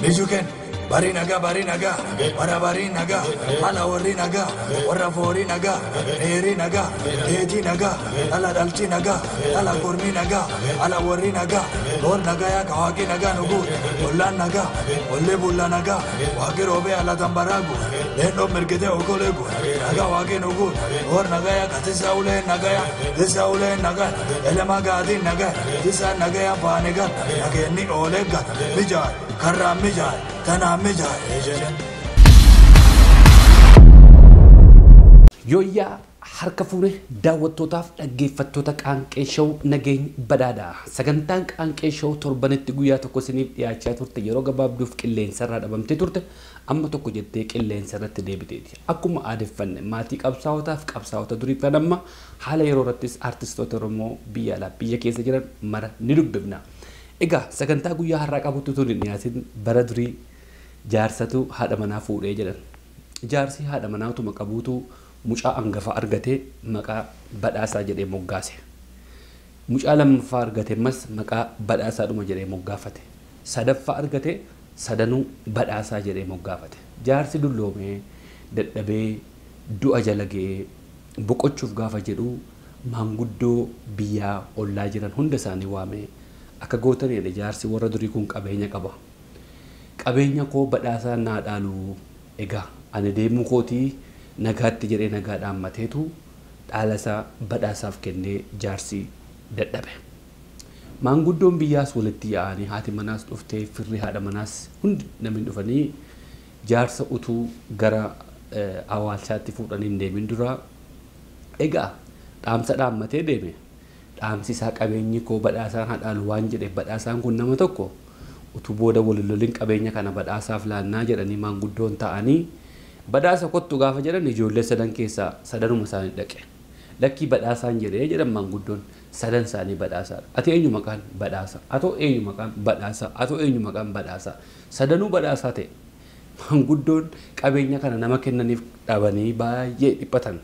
Ijuken bari naga bari naga wara bari naga ala warri naga warra foori naga dheeri naga dheetii naga ala dhalchi naga ala kormi naga ala warri naga loor nagaya kawaaqi naga nugu ollaan naga olli bulla naga waaqi roobee ala tambaraagu leendoo mirgite okoleegu naga waaqi nugu loor nagaya katisa ulee nagaya tisa ulee naga elema gaatiin naga tisa nagaya faanigal nageenni oolegga mijaay karraa mijaay tanaa mijaay. Yooyyaa harka fuune daawwattootaaf dhaggeeffattoota Qaanqee Show nageenya badhaadha. Sagantaan Qaanqee Show torbanitti guyyaa tokko isiniif dhiyaachaa turte yeroo gabaabduuf qilleensarraa dhabamtee turte amma tokko jettee qilleensarratti deebiteeti. Akkuma aadeffanne maatii qabsaa'otaaf qabsaa'ota durii kan amma haala yeroo irrattis artistoota Oromoo biyya alaa biyya keessa jiran mara ni dubbifna. Egaa sagantaa guyyaa har'aa qabutti tun hin dhiyaatin bara durii jaarsatu haadha manaa fuudhee jedhan. Jaarsi haadha manaa utuma qabuutu mucaa hangafa argatee maqaa badhaasaa jedhee moggaase. Mucaa lammaffaa argate ammas maqaa badhaasaadhuma jedhee moggaafate. Sadaffaa argate sadanuu badhaasaa jedhee moggaafate. Jaarsi dulloomee dadhabee du'a jala ga'ee boqochuuf gaafa jedhu maanguddoo biyyaa ollaa jiran hunda isaanii waamee akka gootan jedhe jaarsi warra durii kun qabeenya qaba. Qabeenya koo badhaasaa naa dhaalu egaa ani deemuu kootii nagaatti jedhee nagaa dhaammateetu dhaala isaa badhaasaaf kennee jaarsi dadhabe. Maanguddoon biyyaas walitti yaa'anii haati manaas dhuftee firri haadha manaas hundi namni dhufanii jaarsa utuu gara awwaalchaatti fuudhanii hin deemin dura egaa dhaamsa dhaammatee deeme. Dhaamsi isaa qabeenyi koo badhaasaan haa dhaalu waan jedheef badhaasaan kun nama tokko utuu booda wal lolin qabeenya kana badhaasaaf laannaa jedhanii maanguddoon ta'anii badhaasa kottu gaafa jedhan ijoollee sadan keessaa sadanuma isaanii dhaqe. Lakkii badhaasaan jedhee jedhan maanguddoon sadan isaanii badhaasaadha. Ati eenyu maqaan badhaasa? Atoo eenyu maqaan badhaasa? Atoo eenyu maqaan badhaasa? Sadanuu badhaasaa ta'e. Maanguddoon qabeenya kana nama kennaniif dhabanii baay'ee dhiphatan.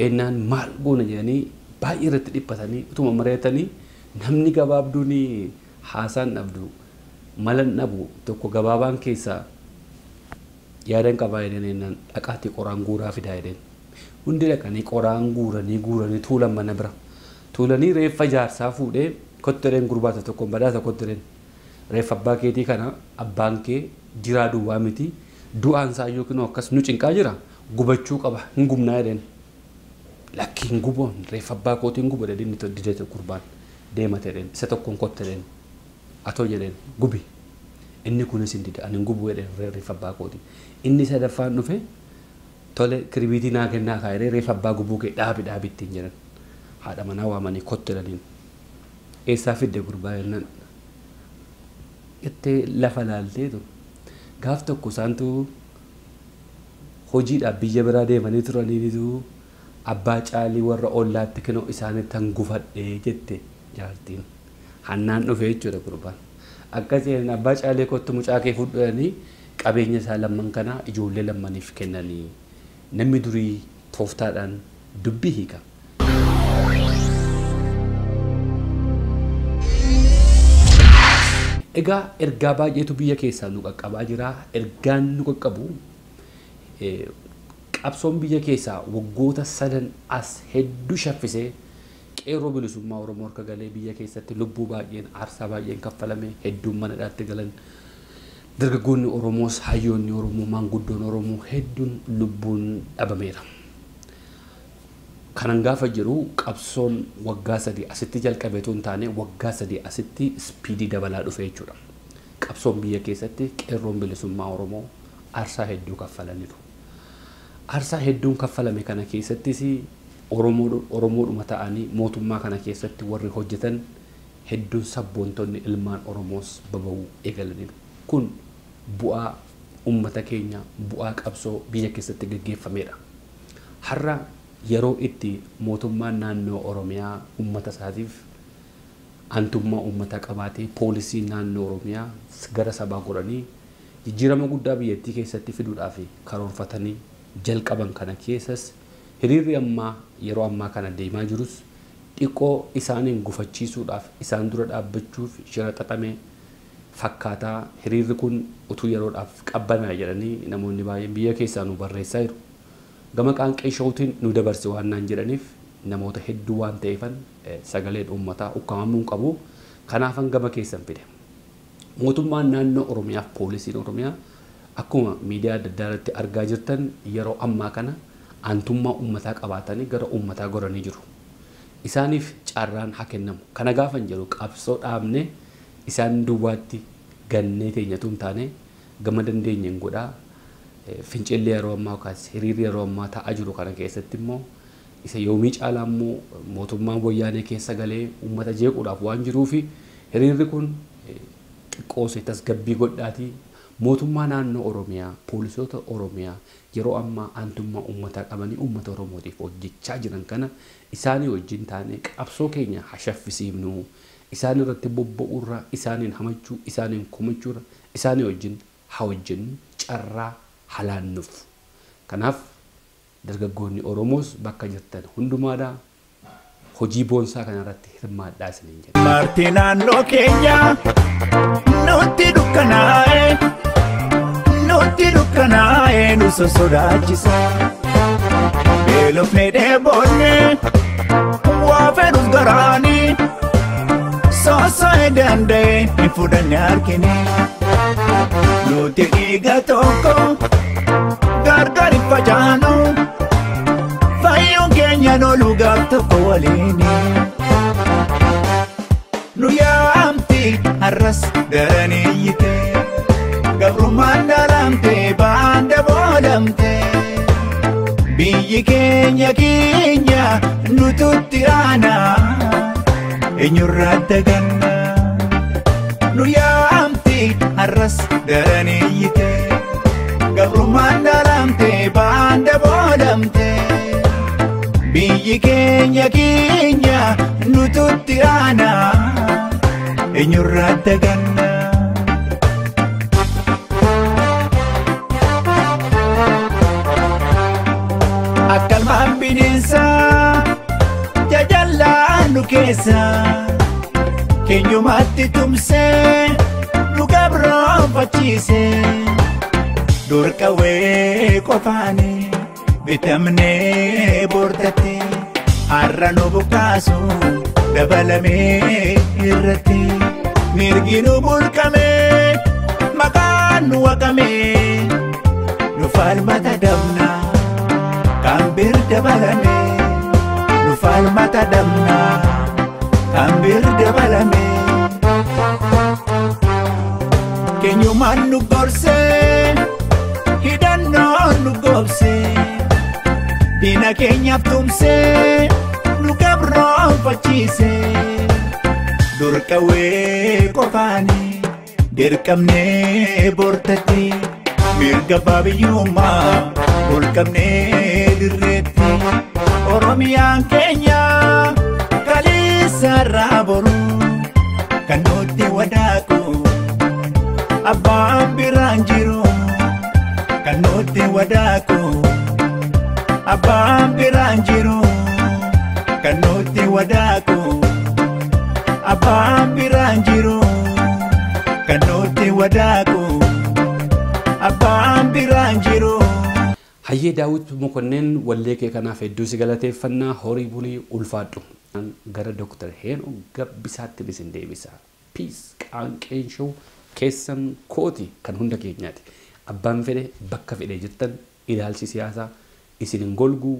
Ennaan maal goona jedhanii baay'ee irratti dhiphatanii utuma mari'atanii namni gabaabduun haasaan dhabdu malan dhabu tokko gabaabaan keessaa yaadan qabaa jedheen ennaan dhaqaatii qoraan guuraa fidaa jedheen. Hundi dhaqanii qoraan guuranii guuranii tuulan mana bira. Tuulanii reeffa jaarsaa fuudhee kottoreen gurbaata tokkoon badhaasa kottoreen reeffa abbaa keetii kana abbaan kee jiraa duwwaa miti du'aan isaa yookiin akkas nu cinqaa jira gubachuu qaba hin gubnaa jedheen. Lakki hin guboon reeffa abbaa kootii hin gubu jedheen inni didee gurbaan deema jedheen isa tokkoon kottoreen atoo jedheen gubi. Inni kunis hin dide ani hin gubu jedheen reeffa abbaa kootii. Inni sadaffaan dhufe tole kirbiitii naa kennaa kaa'ee reeffa abbaa gubuu kee dhaabi dhaabi ittiin jedhan. Haadha manaa waamanii kottoraniin eessaa fidde gurbaa jennaan jettee lafa laalteetu gaaf tokko isaantu hojiidhaaf biyya biraa deemanii turaniinitu abbaa caalii warra ollaatti kennu isaanitti hangufadhee jette jaartiin. Hannaan dhufe jechuudha gurbaan. Akkas jedhan abbaa caalii kottu mucaa kee fudhanii qabeenya isaa lamman kanaa ijoollee lammaniif kennanii namni durii tooftaadhaan dubbii hiika. Egaa ergaa baay'eetu biyya keessaa nu qaqqabaa jira. Ergaan nu qaqqabu qabsoon biyya keessaa waggoota sadan as hedduu shaffisee qeerroo bilisummaa Oromoo harka galee biyya keessatti lubbuu baay'een aarsaa baay'een kaffalame hedduun mana hidhaatti galan. Dargaggoonni Oromoos hayyoonni Oromoo maanguddoon Oromoo hedduun lubbuun dhabameera. Kanan gaafa jiru qabsoon waggaa sadii asitti jalqabe otoo hin taane waggaa sadii asitti ispiidii dabalaa dhufe jechuudha. Qabsoon biyya keessatti qeerroon bilisummaa Oromoo aarsaa hedduu kaffalaniiru. Aarsaa hedduun kaffalame kana keessattis Oromoodhuma ta'anii mootummaa kana keessatti warri hojjetan hedduun sabboontonni ilmaan Oromoos baba'uu eegalaniiru. Kun bu'aa uummata keenya bu'aa qabsoo biyya keessatti gaggeeffamedha. Har'a yeroo itti mootummaan naannoo Oromiyaa uummata isaatiif aantummaa uummataa qabaatee poolisii naannoo Oromiyaa gara sabaa godhanii jijjiirama guddaa biyyattii keessatti fiduudhaaf karoorfatanii jalqaban kana keessas hiriirri ammaa yeroo ammaa kana deemaa jirus xiqqoo isaaniin gufachiisuudhaaf isaan dura dhaabbachuuf shira xaxame Fakkaataa hiriirri kun utuu yeroodhaaf qabbanaa jedhanii namoonni baay'een biyya keessaa nu barreessaa jiru. Gama qaanqee showtiin nu dabarse waan naan jedhaniif namoota hedduu waan ta'eefan sagaleen uummataa ukkaamamuu hin qabu. Kanaafan gama keessan fide. Mootummaan naannoo Oromiyaa fi poolisiin Oromiyaa akkuma miidiyaa adda addaa irratti argaa jirtan yeroo ammaa kana aantummaa uummataa qabaatanii gara uummataa goranii jiru. Isaaniif carraan haa kennamu. Kana gaafan jedhu qabsoo dhaabne isaan duwwaatti gannee teenyatu hin taane gama dandeenyeen godhaa. Fincilli yeroo ammaa yookaas hiriirri yeroo ammaa ta'aa jiru kana keessatti immoo isa yoomii caalaa immoo mootummaan wayyaanee keessa galee uummata jeequudhaaf waan jiruufi hiriirri kun xiqqoosee tasgabbii godhaatii mootummaa naannoo Oromiyaa poolisoota Oromiyaa yeroo ammaa aantummaa uummataa qabanii uummata Oromootiif hojjechaa jiran kana isaanii wajjin taanee qabsoo keenya hashaffisiifnu isaan irratti bobba'uurra isaaniin hamachuu isaaniin komachuurra isaanii wajjin haa hojjennu carraa halaannuuf. Kanaaf dargaggoonni Oromoos bakka jirtan hundumaadhaa hojii boonsaa kanarratti hirmaadhaa isiniin jedha. Marti naannoo keenya nutti dukkanaa'e nutti dukkanaa'e nu sosodaachisa. Beelofnee dheebonne waa fedhus garaani sosso'ee danda'e hin fudhanne harkine. Nuti dhiiga tokko gargar hin facaanu fayyuun keenya nolu gaaf tokko waliini. Nu yaamti har'as daraniyyite gabrummaan dhalamte baanda boodamte. Biyyi keenya keenya nututti aana eenyurraa daganna. Nu yaamti har'as daraniyyite gabrummaan dhalamte baanda boodamte. Biyyi keenya keenya nututti aana eenyurraa daganna. Akkalmaan bineensaa jajallaa nu keessa keenyumatti tumsee nu gabroonfachiise. Durqawwee qofaani bitamnee boordatti har'a nu buqqaasu dabalamee irratti. Mirgi nu bulkamee maqaan nu waqamee nu falmata dabna kan bir dabalame nu falmata dabna kan bir dabalame. Keenyumaan nu gorsee hidhannoon nu goobsee diina keenyaaf tumsee nu gabroonfachiise. Durqawwee qofaani dirqamnee boortatti mirga babiyyummaa holqamnee dirreetti. Oromiyaan keenya kaleessarraa boru kan nutti wadaaqu abbaan biraan jiru kan nutti wadaaqu abbaan biraan jiru kan nutti wadaaqu abbaan biraan jiru kan nutti wadaaqu abbaan biraan jiru. Hayyee Daawit Mokonnin wallee kee kanaaf hedduu si galateeffannaa horii bulii ulfaadhu. Gara Dooktar Heenok Gabbisaatti isin deebisa. Peace qaanqeen show keessan kooti kan hunda keenyaati. Abbaan fedhe bakka fedhe jirtan ilaalchi siyaasaa isin hin golguu,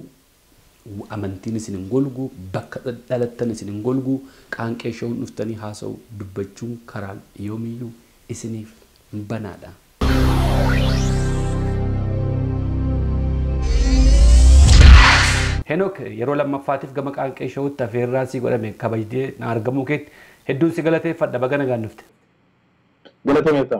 amantiin isin hin golguu, bakka dhalattan isin hin golguu, qaanqee show'n dhuftanii haasa'u dubbachuun karaan yoomiyyuu isiniif banaadha. Heenok yeroo lammaffaatiif gama qaanqee show'tti afeerraa si godhame kabajdee na argamuu keetti hedduun si galateeffadha baga nagaan dhufte. Galateeffadha.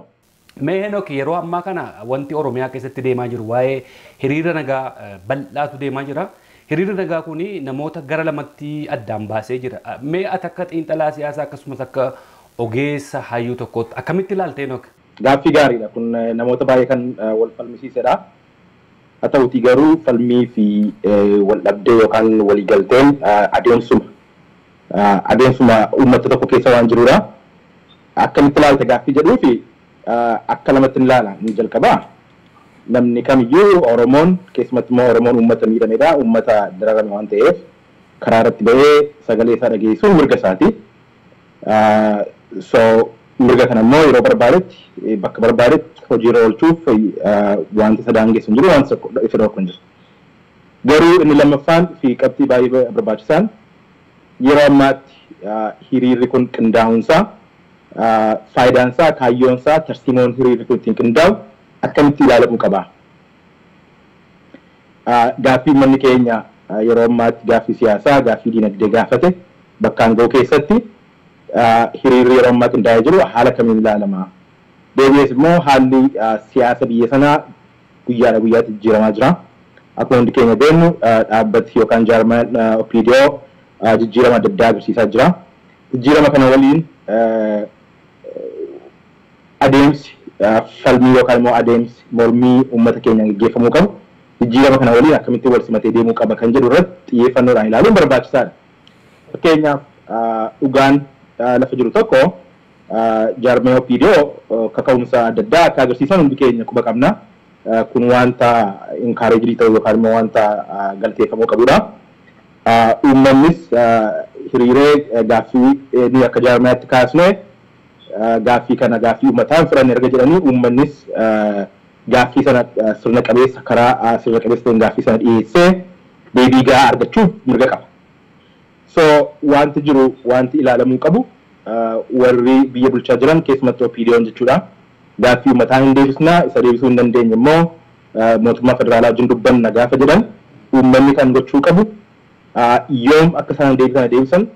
Mee Heenok yeroo ammaa kana wanti Oromiyaa keessatti deemaa jiru waa'ee hiriira nagaa bal'aatu deemaa jira. Hiriirri nagaa kun namoota gara lamatti addaan baasee jira. Mee ati akka xiinxalaa siyaasaa akkasumas akka ogeessa hayyuu tokkootti akkamitti ilaalte Heenok? Gaaffii gaariidha. Kun namoota baay'ee kan wal falmisiisedha. Haa ta'utii garuu falmii fi wal dhabdee yookaan waliigalteen adeemsuma uummata tokko keessa waan jirudha. Akkamitti ilaalta gaaffii jedhuu fi akka lamatti hin ilaala ni jalqabaa. Namni kamiyyuu Oromoon keessumatti immoo Oromoon uummata miidhamedha. Uummata dararame waan ta'eef karaa irratti ba'ee sagalee isaa dhageessisuun mirga isaati. So mirga kana immoo yeroo barbaadetti bakka barbaadetti hojiirra oolchuuf wanti isa daangessu hin jiru, wanti isa dhorku hin jiru. Garuu inni lammaffaan fi qabxii baay'ee barbaachisaan yeroo ammaatti hiriirri kun qindaa'uunsaa, faayidaansaa, kaayyoonsaa, tarsiimoon hiriirri kun ittiin qindaa'u akkamitti ilaalamuu qaba? Gaaffii uummanni keenya yeroo ammaatti gaaffii siyaasaa, gaaffii diinagdee gaafate bakkaan ga'uu keessatti hiriirri yeroo ammaa qindaa'ee jiru haala kamiin ilaalama? Deebi'ees immoo haalli siyaasa biyya sanaa guyyaadha guyyaatti jijjiiramaa jira. Akkuma hundi keenya beeknu dhaabbati yookaan jaarmaan OPDO jijjiirama adda addaa agarsiisaa jira. Jijjiirama kana waliin adeemsi falmii yookaan immoo adeemsi mormii uummata keenyaan gaggeeffamuu qabu jijjiirama kana waliin akkamitti wal simatee deemuu qaba kan jedhu irratti xiyyeeffannoodhaan ilaaluun barbaachisaadha. Fakkeenyaaf dhugaan lafa jiru tokko jaarmee OPDO kaka'umsa adda addaa akka agarsiisan hundi keenya quba qabna. Kun wanta encourage ta'u yookaan immoo wanta galateeffamuu qabudha. Uummannis hiriiree gaaffii ni akka jaarmeetti kaasne gaaffii kana gaaffii uummataan fudhanne erga jedhanii uummannis gaaffii sana sirna qabeessa karaa sirna qabeessa ta'een gaaffii sana dhiyeessee deebii gahaa argachuuf mirga qaba. So wanti jiru wanti ilaalamuu qabu warri biyya bulchaa jiran keessumattuu OPDO'n jechuudha. Gaaffii uummataa hin deebisnaa, isa deebisuu hin dandeenye immoo mootummaa federaalaa wajjin dubbanna gaafa jedhan uummanni kan gochuu qabu yoom akka isaan deebii kana deebisan,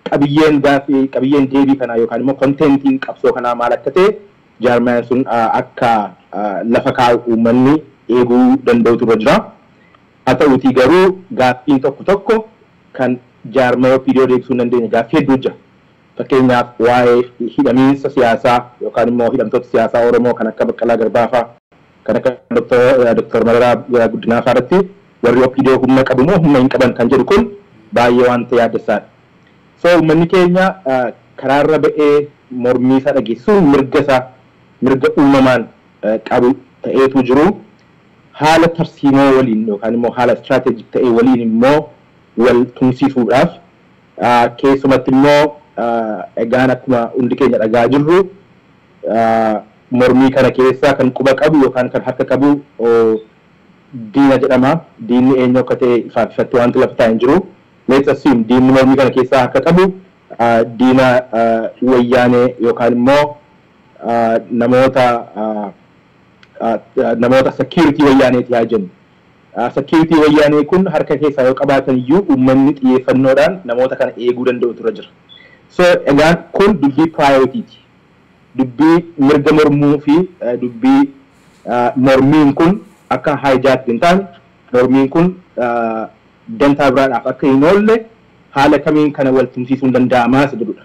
qabiyyeen gaaffii qabiyyeen deebii kanaa yookaan immoo contentiin qabsoo kanaa maal akka ta'e jaarmayaan sun akka lafa kaa'u uummanni eeguu danda'utu irra jira. Haa ta'uutii garuu gaaffiin tokko tokko kan jaarmaya OPDO deebisuu hin dandeenye gaaffii hedduu jira. Fakkeenyaaf waa'ee hidhamiinsa siyaasaa yookaan immoo hidhamtoota siyaasaa Oromoo kan akka Baqqalaa Garbaa fa'aa, kan akka Dr. Mararaa Guddinaa fa'aa irratti warri OPDO humna qabu moo humna hin qaban kan jedhu kun baay'ee wanta yaaddessaadha. So uummanni keenya karaarra ba'ee mormii isaa dhageessisuun mirga isaa mirga uumamaan qabu ta'eetu jiru. Haala tarsiimoo waliin yookaan immoo haala strategic ta'e waliin immoo wal tumsiisuudhaaf keessumatti immoo egaan akkuma hundi keenya dhagaa jirru mormii kana keessaa kan quba qabu yookaan kan harka qabu diina jedhama. Diinni eenyu akka ta'e ifaaf ifatti wanti lafa taa'ee hin jiru. Let's assume diinni mormii kana keessaa harka qabu diina wayyaanee yookaan immoo namoota security wayyaaneeti haa jennu. Security wayyaanee kun harka keessaa yoo qabaatan iyyuu uummanni xiyyeeffannoodhaan namoota kana eeguu danda'u tura jira. So egaan kun dubbii priority. Dubbii mirga mormuu fi dubbii mormiin kun akka hijack hin taane, mormiin kun dantaa biraadhaaf akka hin oolle haala kamiin kana wal tumsiisuun danda'amaa isa jedhudha.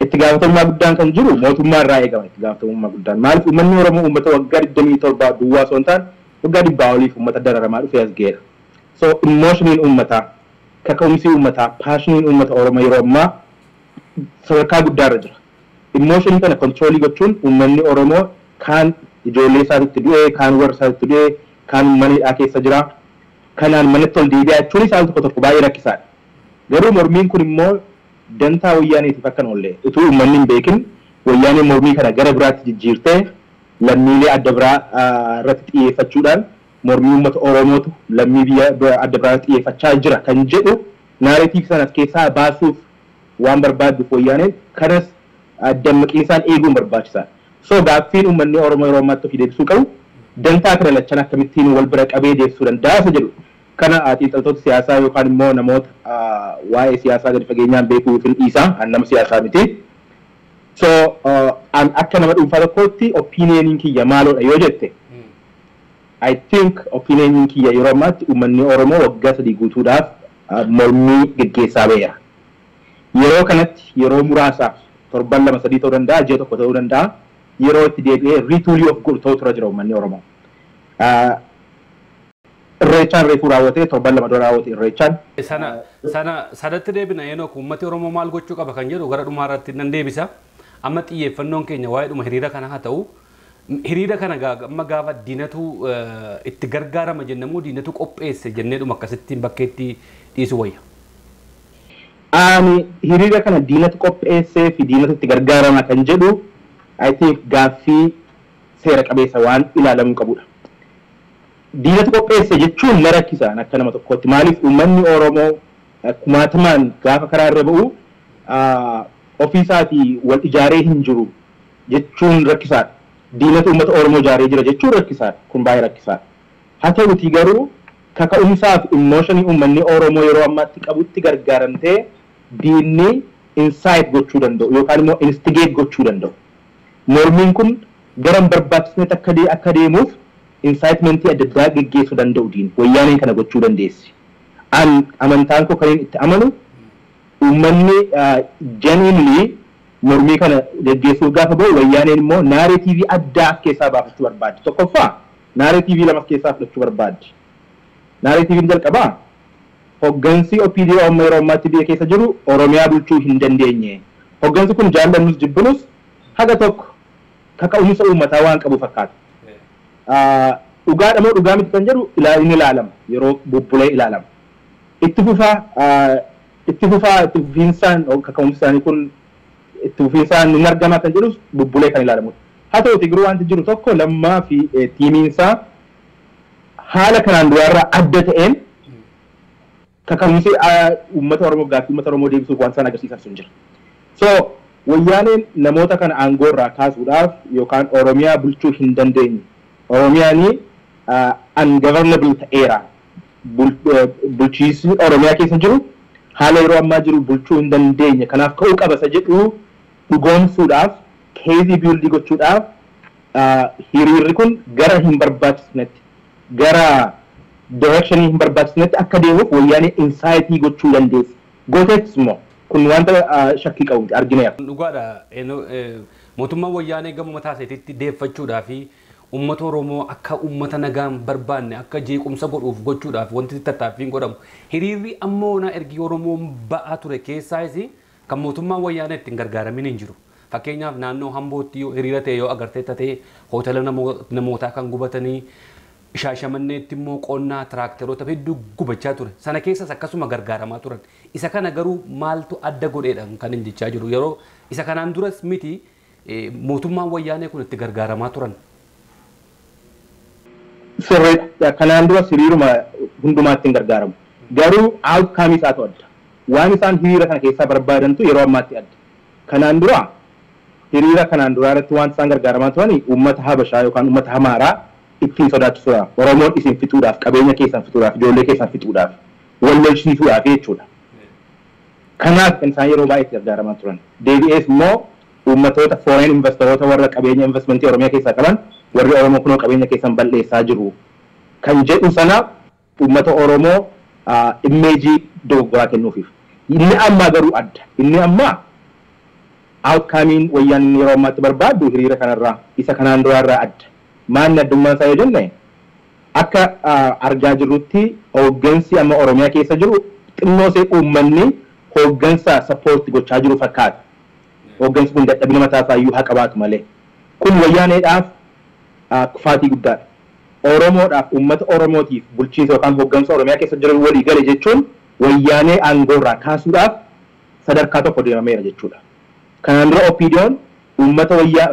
Itti gaafatamummaa guddaan kan jiru mootummaa irraa eegama itti gaafatamummaa guddaan. Maaliif uummanni Oromoo uummata waggaa 27 duwwaa osoo hin taane waggaa 100 oliif uummata dararamaa dhufee as ga'eera. So emotioniin uummataa, kaka'umsi uummataa, passioniin uummata Oromoo yeroo ammaa sadarkaa guddaarra jira. Emotionii kana controlii gochuun uummanni Oromoo kaan ijoollee isaatitti du'ee, kaan warra isaatitti du'ee, kaan mana hidhaa keessa jira. Kanaan manatti ol deebi'aa jechuun isaan tokko tokko baay'ee rakkisaadha. Garuu mormiin kun immoo dantaa wayyaaneetiif akka hin oolle utuu uummanni hin beekin wayyaaneen mormii kana gara biraatti jijjiirtee lammiilee adda biraa irratti xiyyeeffachuudhaan mormii uummata Oromootu lammii biyya adda biraa xiyyeeffachaa jira kan jedhu narrative sanas keessaa baasuuf waan barbaadduuf wayyaaneen kanas dammaqiinsaan eeguun barbaachisaadha. So gaaffiin uummanni Oromoo yeroo ammaatti ofii deebisuu qabu dantaa kana lachan akkamittiin wal bira qabee deebisuu danda'a isa jedhu. Kana xiinxaltoota siyaasaa yookaan immoo namoota waa'ee siyaasaa gadi fageenyaan beekuuf hin dhiisaa, an nama siyaasaa miti. So an akka nama dhuunfaa tokkootti opinioniin kiyya maaloodha yoo jette, I think opinioniin kiyya yeroo ammaatti uummanni Oromoo waggaa 3 guutuudhaaf mormii geggeessaa ba'eera. Yeroo kanatti yeroo muraasaaf torban 2 3 ta'uu danda'a, ji'a 1 ta'uu danda'a. Yeroo itti deebi'ee retoolii of godhu ta'u tura jira uummanni Oromoo. Irreechaan reefuu raawwatee torban 2 dura raawwate irreechaan. Sana sana sanatti deebina Enook, uummati Oromoo maal gochuu qaba kan jedhu gara dhumaa irratti nan deebisa. Amma xiyyeeffannoon keenya waa'eedhuma hiriira kana haa ta'u. Hiriira kana amma gaafa diinatu itti gargaarama jennamoo diinatu qopheesse jenneedhuma akkasittiin bakkeetti dhiisu wayya. Ani hiriira kana diinatu qopheessee fi diinatu itti gargaarama kan jedhu, I think, gaaffii seera qabeessa waan ilaalamuu qabudha. Diinatu qopheesse jechuun na rakkisaan akka nama tokkootti. Maaliif? Uummanni Oromoo kumaatamaan gaafa karaa irra ba'u ofiisaatii wal ijaaree hin jiru jechuun rakkisaadha. Diinatu uummata Oromoo ijaaree jira jechuun rakkisaadha. Kun baay'ee rakkisaadha. Haa ta'utii garuu kaka'umsaa fi emotion uummanni Oromoo yeroo ammaatti qabutti gargaaramtee diinni incite gochuu danda'u yookaan immoo instigate gochuu danda'u. Mormiin kun gara hin barbaachisnetti akka deemuuf incitementii adda addaa geggeessuu danda'u diin. Wayyaaneen kana gochuu dandeessi. An amantaan koo kan inni itti amanu, uummanni genuinely mormii kana geggeessuuf gaafa ba'u, wayyaaneen immoo narrative addaa of keessaa baafachuu barbaaddi. Tokkoffaa, narrative lama of keessaa fudhachuu barbaaddi. Narrativeiin jalqabaa, hoggansi OPDO amma yeroo ammaatti biyya keessa jiru Oromiyaa bulchuu hin dandeenye. Hoggansi kun jaallannus jibbinus haga tokko kaka'umsa uummataa waan qabu fakkaata. Dhugaadha moo dhugaa miti kan jedhu inni ilaalama, yeroo bubbulee ilaalama. Itti fufaa itti fufiinsaan kaka'umsi isaanii kun itti fufiinsaan ni argama kan jedhus bubbulee kan ilaalamudha. Haa ta'uti garuu wanti jiru tokko, Lammaa fi teamiinsaa haala kanaan duraarraa adda ta'een kaka'umsi uummata Oromoo, gaaffii uummata Oromoo deebisuuf waan isaan agarsiisan sun jira. So wayyaaneen namoota kana aangoo irraa kaasuudhaaf yookaan Oromiyaa bulchuu hin dandeenye. Oromiyaanii ungovernable ta'eera. Bulchiinsi Oromiyaa keessa jiru haala yeroo ammaa jiru bulchuu hin dandeenye. Kanaaf ka'uu qaba isa jedhu dhugoomsuudhaaf, case build gochuudhaaf, hiriirri kun gara hin barbaachisnetti, gara direction hin barbaachisnetti akka deemuuf wayyaanee incite gochuu dandeessi. Gooteettis immoo kun wanta shakkii qabu argineera. Dhugaadha. Mootummaan wayyaanee gama mataa isaatiitti deeffachuudhaa fi uummata Oromoo akka uummata nagaan barbaanne akka jeequmsa godhuuf gochuudhaaf wanti tattaaffiin godhamu. Hiriirri ammoo na ergi Oromoon ba'aa ture keessaayis kan mootummaan wayyaanee ittiin gargaaramin hin jiru. Fakkeenyaaf, naannoo Hambootti yoo hiriira ta'e yoo agartee ta'e, hoteela namootaa kan gubatanii, Shaashamanneetti immoo qonnaa tiraakteroota hedduu gubachaa ture. Sana keessas akkasuma gargaaramaa turan. Isa kana garuu maaltu adda godheedha kan hin jechaa jiru. Yeroo isa kanaan duras miti mootummaan wayyaanee kun itti gargaaramaa turan. Sirriidha. Kanaan dura hiriiruma hundumaatti hin gargaaramu. Garuu outcome isaatu adda. Waan isaan hiriira kana keessaa barbaadantu yeroo ammaatti adda. Kanaan dura hiriira kanaan duraa irratti waan isaan gargaaramaa turan uummata Habashaa yookaan uummata Amaaraa ittiin sodaachisuudhaaf, Oromoon isin fixuudhaaf, qabeenya keessan fixuudhaaf, ijoollee keessan fixuudhaaf, wal lolchiisuudhaaf jechuudha. Kanaaf kan isaan yeroo baay'ee itti gargaaramaa turan. Deebi'ees immoo uummatoota foreign investoroota, warra qabeenya investmentii Oromiyaa keessaa qaban, warri Oromoo kunoo qabeenya keessan balleessaa jiru kan jedhu sana uummata Oromoo image dogoggoraa kennuufiif. Inni ammaa garuu adda. Inni ammaa outcomeiin wayyaan yeroo ammaatti barbaaddu hiriira kanarraa isa kanaan duraarraa adda. Maanni addummaan isaa yoo jenne, akka argaa jirrutti hooggansi amma Oromiyaa keessa jiru xinnoo see uummanni hooggansa support gochaa jiru fakkaata. Hooggansi kun dadhabina mataa isaa iyyuu haa qabaatu malee. Kun wayyaaneedhaaf kufaatii guddaadha. Oromoodhaaf, uummata Oromootiif bulchiinsa yookaan hooggansa Oromiyaa keessa jiru walii gale jechuun wayyaanee aangoo irraa kaasuudhaaf sadarkaa tokko deemameera jechuudha. Kanaan dura OPDO'n uummata wayyaa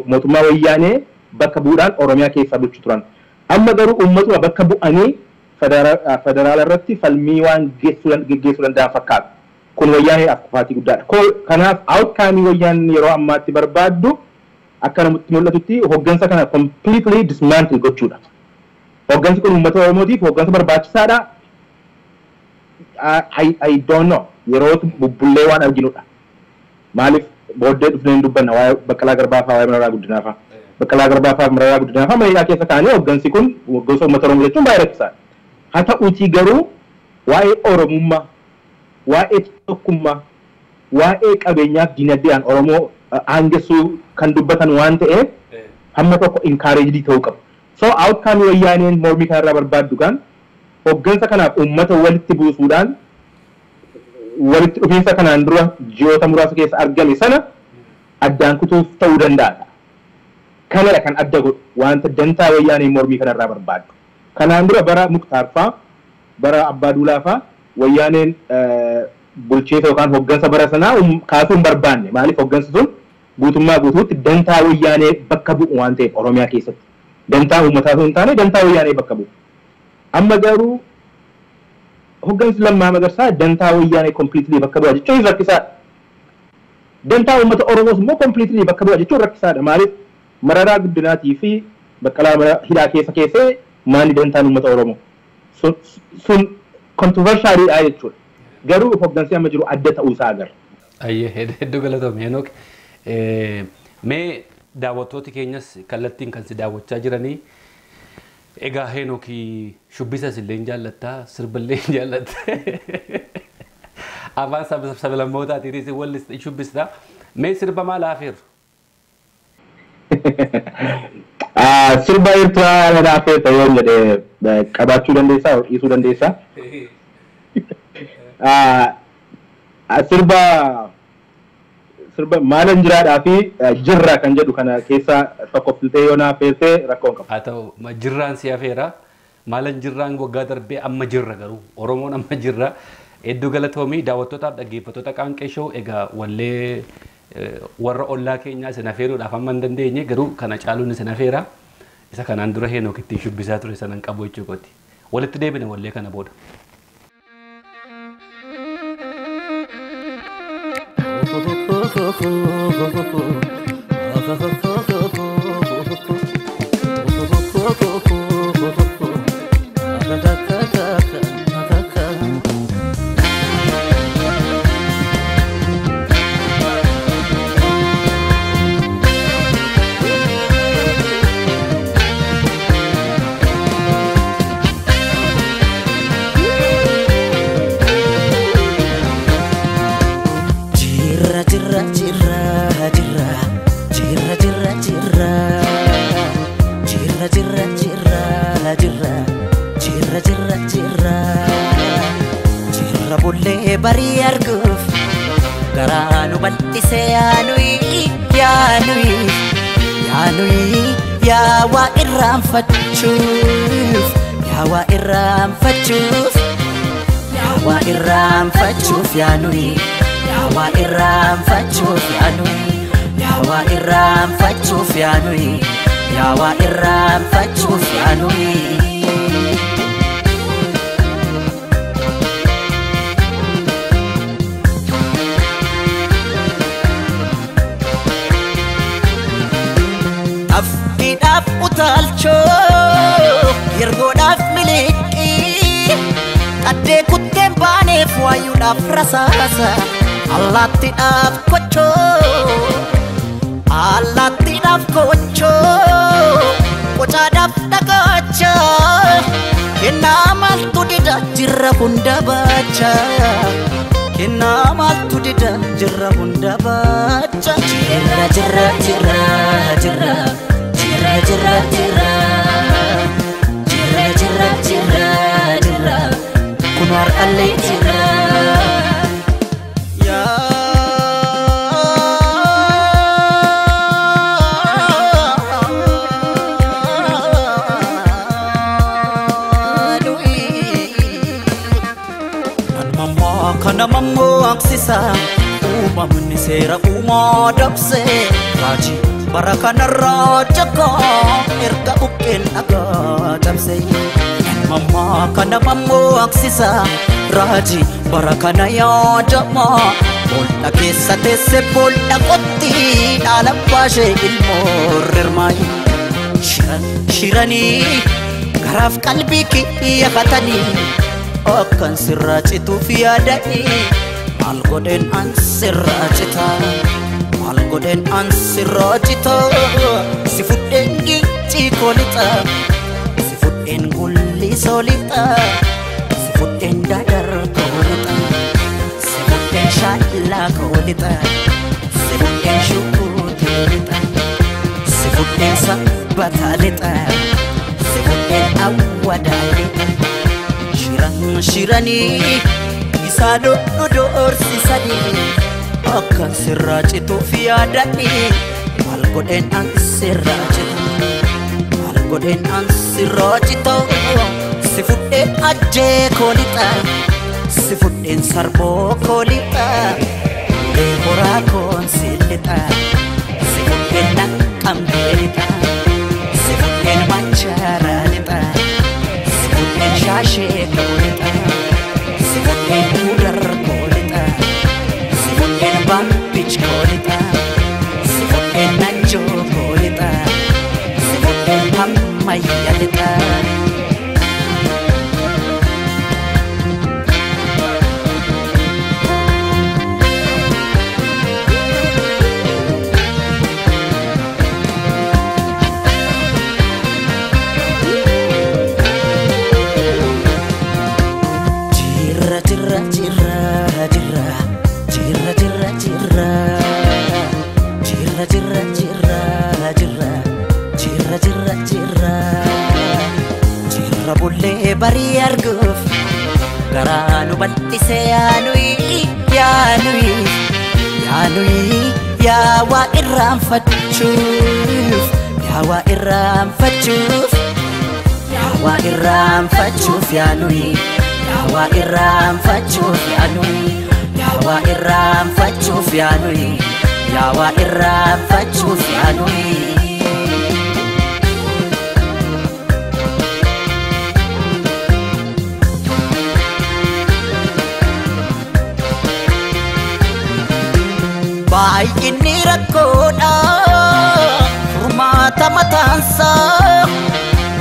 mootummaa wayyaanee bakka bu'uudhaan Oromiyaa keessaa bulchu turan. Amma garuu uummatuma bakka bu'anii federaala irratti falmii waan geggeessuu danda'an fakkaata. Kun wayyaaneedhaaf kufaatii guddaadha. Kanaaf outcome wayyaan yeroo ammaatti barbaaddu akka namatti mul'atutti hooggansa kana completely dismantle gochuudha. Hooggansi kun uummata Oromootiif hooggansa barbaachisaadha. I don't know. Yeroo bubbullee waan arginudha. Maaliif, booddee dhufnee hin dubbanna waa'ee Baqqalaa Garbaa fa'aa, waa'ee Mararaa Guddinaa fa'aa. Baqqalaa Garbaa fa'aa, Mararaa Guddinaa fa'aa mana keessa kaa'anii hooggansi kun hooggansa uummata Oromoo jechuun baay'ee rakkisaadha. Haa ta'uutii garuu waa'ee Oromummaa, waa'ee tokkummaa, waa'ee qabeenyaaf dinagdeedhaan Oromoo aangessuu kan dubbatan waan ta'eef hamma tokko encouraged ta'uu qabu. So outcome wayyaaneen mormii kanarraa barbaaddu kan hooggansa kanaaf uummata walitti buusuudhaan walitti dhufiinsa kanaan dura ji'oota muraasa keessa argame sana addaan kutuuf ta'uu danda'a. Kanadha kan adda godhu wanta dantaa wayyaanee mormii kanarraa barbaaddu. Kanaan dura bara Muktaar fa'aa, bara Abbaa Duulaa fa'aa wayyaaneen bulchiinsa yookaan hoggansa bara sanaa kaasuu hin barbaanne. Maaliif hoggansi sun guutummaa guutuutti dantaa wayyaanee bakka bu'u waan ta'eef Oromiyaa keessatti. Dantaa uummataa osoo hin taane dantaa wayyaanee bakka bu'u. Amma garuu hoggansi Lammaa Magarsaa dantaa wayyaanee completely bakka bu'a jechuun rakkisaadha. Dantaa uummata Oromoos immoo completely bakka bu'a jechuun rakkisaadha. Maaliif Mararaa Guddinaatii fi Baqqalaa hidhaa keessa keessee maali dantaan uummata Oromoo? Sun controversialidha jechuudha. Garuu hoggansi amma jiru adda ta'uu isaa agarra. Ayyee hedduu galatoome Henook. Mee daawwattooti keenyas kallattiin kan si daawwachaa jiranii egaa Henook shubbisas illee hin jaallattaa sirballee hin jaallatta. Afaan sablammootaatiinis wallis shubbista. Mee sirba maal afeerru? Sirba Eertiraa na afeerta yoo jedhe qabaachuu dandeessaa dhiisuu dandeessaa? Sirba maalan jiraadhaa fi jirra kan jedhu kana keessaa tokko filtee yoo na afeerte rakkoo hin qabu. Haa ta'u jirraan si afeera. Maalan jirraan waggaa darbee amma jirra garuu Oromoon amma jirra. Hedduu galatoomii daawwattootaaf dhaggeeffattoota Qaanqee Show egaa wallee warra ollaa keenyaa isin afeeruudhaaf amma hin dandeenye garuu kana caaluun isin afeera. Isa kanaan dura Henook ittiin shubbisaa ture sanan qabu jechuu kooti. Walitti deebina wallee kana booda. Barii arguuf garaa nu bal'ise yaanuyi yaanuyi yaanuyi yaa waa irraanfachuuf yaa waa irraanfachuuf yaa waa irraanfachuuf yaanuyi yaa waa irraanfachuuf yaanuyi yaa waa irraanfachuuf yaanuyi yaa waa irraanfachuuf yaanuyi. Afkiidhaaf utaalchoo yergoodhaaf miliqii qaddee kutteen baaneef waayuudhaaf rasaasa allaattiidhaaf kochoo allaattiidhaaf kochoo qocaadhaaf dhagaacha kennaa maaltu dida jirra hunda baacha kennaa maaltu dida jirra hunda baacha jirra jirra jirra jirra jirra jirra jirra jirra jirra jirra jirra kun har'allee jirra. Kana mammoo aksisa uumamni seera uumaa dabse raajii bara kanarraa jakaa erga buqqeen dhagaa cabse. Mammaa kana mammoo aksisa raajii bara kana yaadama boolla keessa teesse boolla qotti dhaala baashee ilmoo rirmaayi. Shiran shiranii garaaf qalbii kiyya katanii akkan sirraa cituuf yaadanii maal godheen an sirraa cita maal godheen an sirraa cita si fudheen gincii koo lixa si fudheen gullisoo lixa si fudheen dadar koo lixa si fudheen shaallaa koo lixa si fudheen shukuutii lixa si fudheen sabbataa lixa si fudheen awwadaa lixa. Shiran shiranii isaan nu doorsisanii Akkan sirraa cituuf yaadadhi maal godheen an sirraa citu maal godheen an sirraa citu si fudheen ajjee koo lixa si fudheen sarboo koo lixa ulee horaa koon si lixa si fudheen naqqamtee lixa si fudheen machaaraa lixa si fudheen shaashee koo lixa si fudheen mudar koo lixa si fudheen bambich koo lixa si fudheen najjoo koo lixa si fudheen hammayya lixa. Barii arguuf garaa nu bal'ise yaanuyi yaanuyi yaanuyi yaa waa irraanfachuuf yaa waa irraanfachuuf yaa waa irraanfachuuf yaanuyi yaa waa irraanfachuuf yaanuyi yaa waa irraanfachuuf yaanuyi yaa waa irraanfachuuf yaanuyi. Baay'inni rakkoodha furmaata mataansaa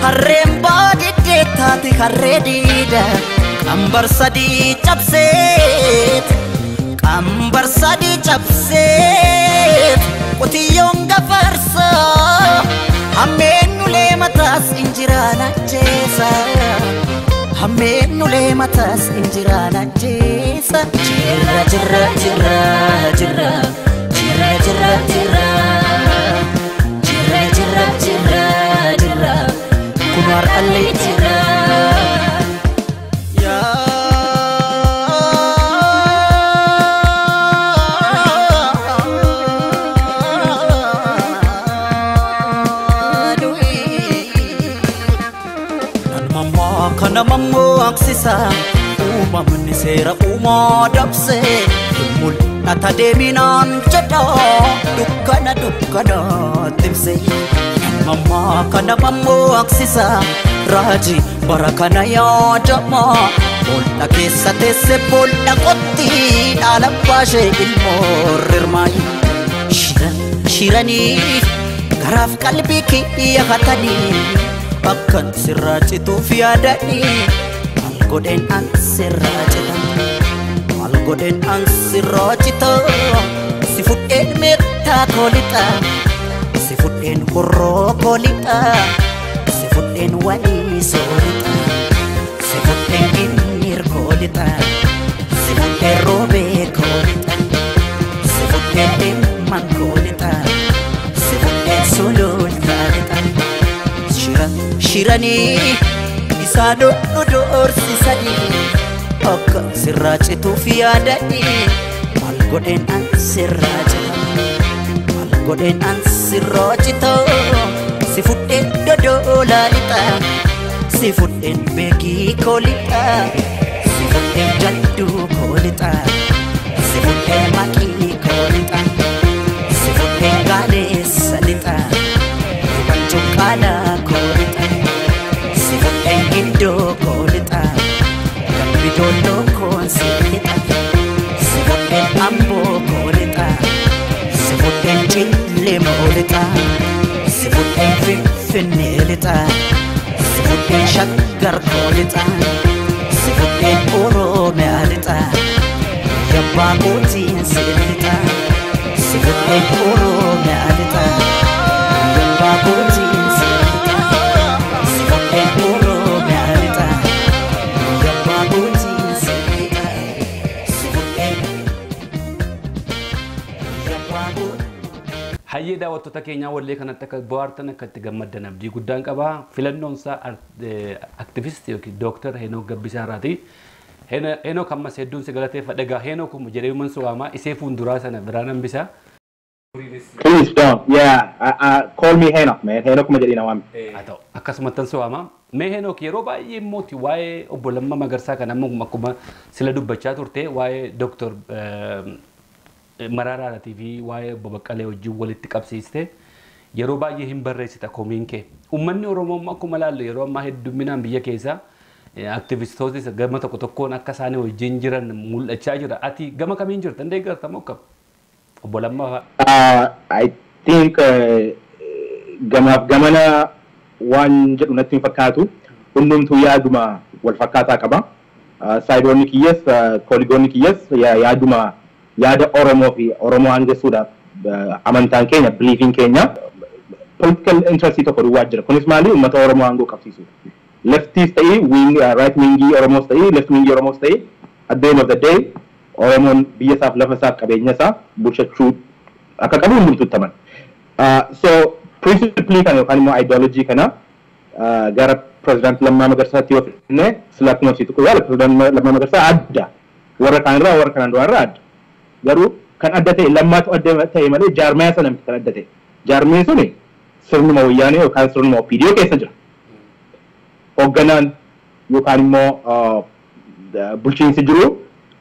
harreen baadiddee taate harree diida qambar sadii cabseet qambar sadii cabseet qotiyyoon gafarsaa hammeen ulee mataas injiraan ajjeesa hammeen ulee mataas injiraan ajjeesa jirra jirra jirra jirra. Jirra jirra jirra jirra jirra jirra jirra kun har'allee jirra. Nan kana mammaksisa uumamni seera uumaa dabsee mul'ata deeminaan jedha dukkana dukkana timse mammaa kana mammaksisa raajii bara kana yaadama bool'a keessa teesse bool'a qotti dhaala baashee ilmoo rirmaayi shiran shiranii garaaf qalbii kiyya hatanii akkan sirraa cituuf yaadanii maal godheen an sirraa cita. Maal godheen an sirraa cita si fudheen meettaa koo lixa si fudheen horroo koo lixa si fudheen waliisoo lixa si fudheen ginniir koo lixa si fudheen roobee koo lixa si fudheen dhimman koo lixa si fudheen sulultaa lixa shiran shiranii isaan nu doorsisanii. Akka sirraa cituuf yaadadhi maal godheen an sirraa cita maal godheen an sirraa cita si fudheen dodolaa lixa si fudheen beekii koo lixa si fudheen jadduu koo lixa si fudheen maqii koo lixa si fudheen gaaleessa lixa hubanchuu qaalaa koo lixa si fudheen giddoo koo lixa. Bidollo koon si lixa si fudheen amboo koo lixa si fudheen cillemoo lixa si fudheen finfinnee lixa si fudheen shaggar koo lixa si fudheen oromiyaa lixa yabbaa kootiin si lixa si fudheen oromiyaa lixa yabbaa kootiin si lixa si fudheen oromiyaa lixa. Hayyee daawwattoota keenyaa wallee kanatti akka bohaartan akka itti gammaddan abdii guddaan qaba. Filannoon isaa aktivistii yookiin Dooktar Henook Gabbisaa irraati. Henook ammas hedduun si galateeffadha. Egaa Henook jedhee uuman suwaamaa isee fuulduraa sana biraan hambisa. Please don't. Yeah, call me Henok, man. Henok ma jedhina waami. Haa ta'u akkasumattan suwaamaa. Mee Henook yeroo baay'ee immooti waa'ee obbo Lammaa Magarsaa kan amma akkuma sila dubbachaa turte waa'ee Dooktor Maraaraatii fi waa'ee obbo Baqqalee wajjin walitti qabsiiste yeroo baay'ee hin barreessita komiin kee. Uummanni Oromoo immoo akkuma ilaallu yeroo ammaa hedduminaan biyya keessaa aktivistootis gama tokko tokkoon akka isaanii wajjin jiran mul'achaa jira. Ati gama kamiin jirta? Hin deeggarta moo akkam? Obbo Lammaa fa'a. I think gamaaf gamana waan jedhu natti hin fakkaatu. Hundumtuu yaaduma wal fakkaataa qaba. Saayidoonni kiyyas, kooligoonni kiyyas yaaduma yaada Oromoo fi Oromoo hangeessuudhaaf amantaan keenya, biliifiin keenya political interest tokko duwwaa jira. Kunis maali? Uummata Oromoo aangoo qabsiisuudha. Leftiis ta'ii, right wingii Oromoos ta'ii, left wingii Oromoos ta'ii, at the end of the day Oromoon biyya isaaf, lafa isaaf, qabeenya isaa bulchachuu akka qabu hundumtuu amana. So principally kana yookaan immoo ideology kana gara President Lammaa Magarsaatti yoo fidne sila akkuma ibsitu kun yaala President Lammaa Magarsaa adda. Warra kaanirraa warra kanaan duraarraa adda. Garuu kan adda ta'e Lammaatu adda ta'e malee jaarmaya sana miti kan adda ta'e. Jaarmeen suni sirnuma wayyaanee yookaan sirnuma OPDO keessa jira. Hoogganaan yookaan immoo bulchiinsi jiru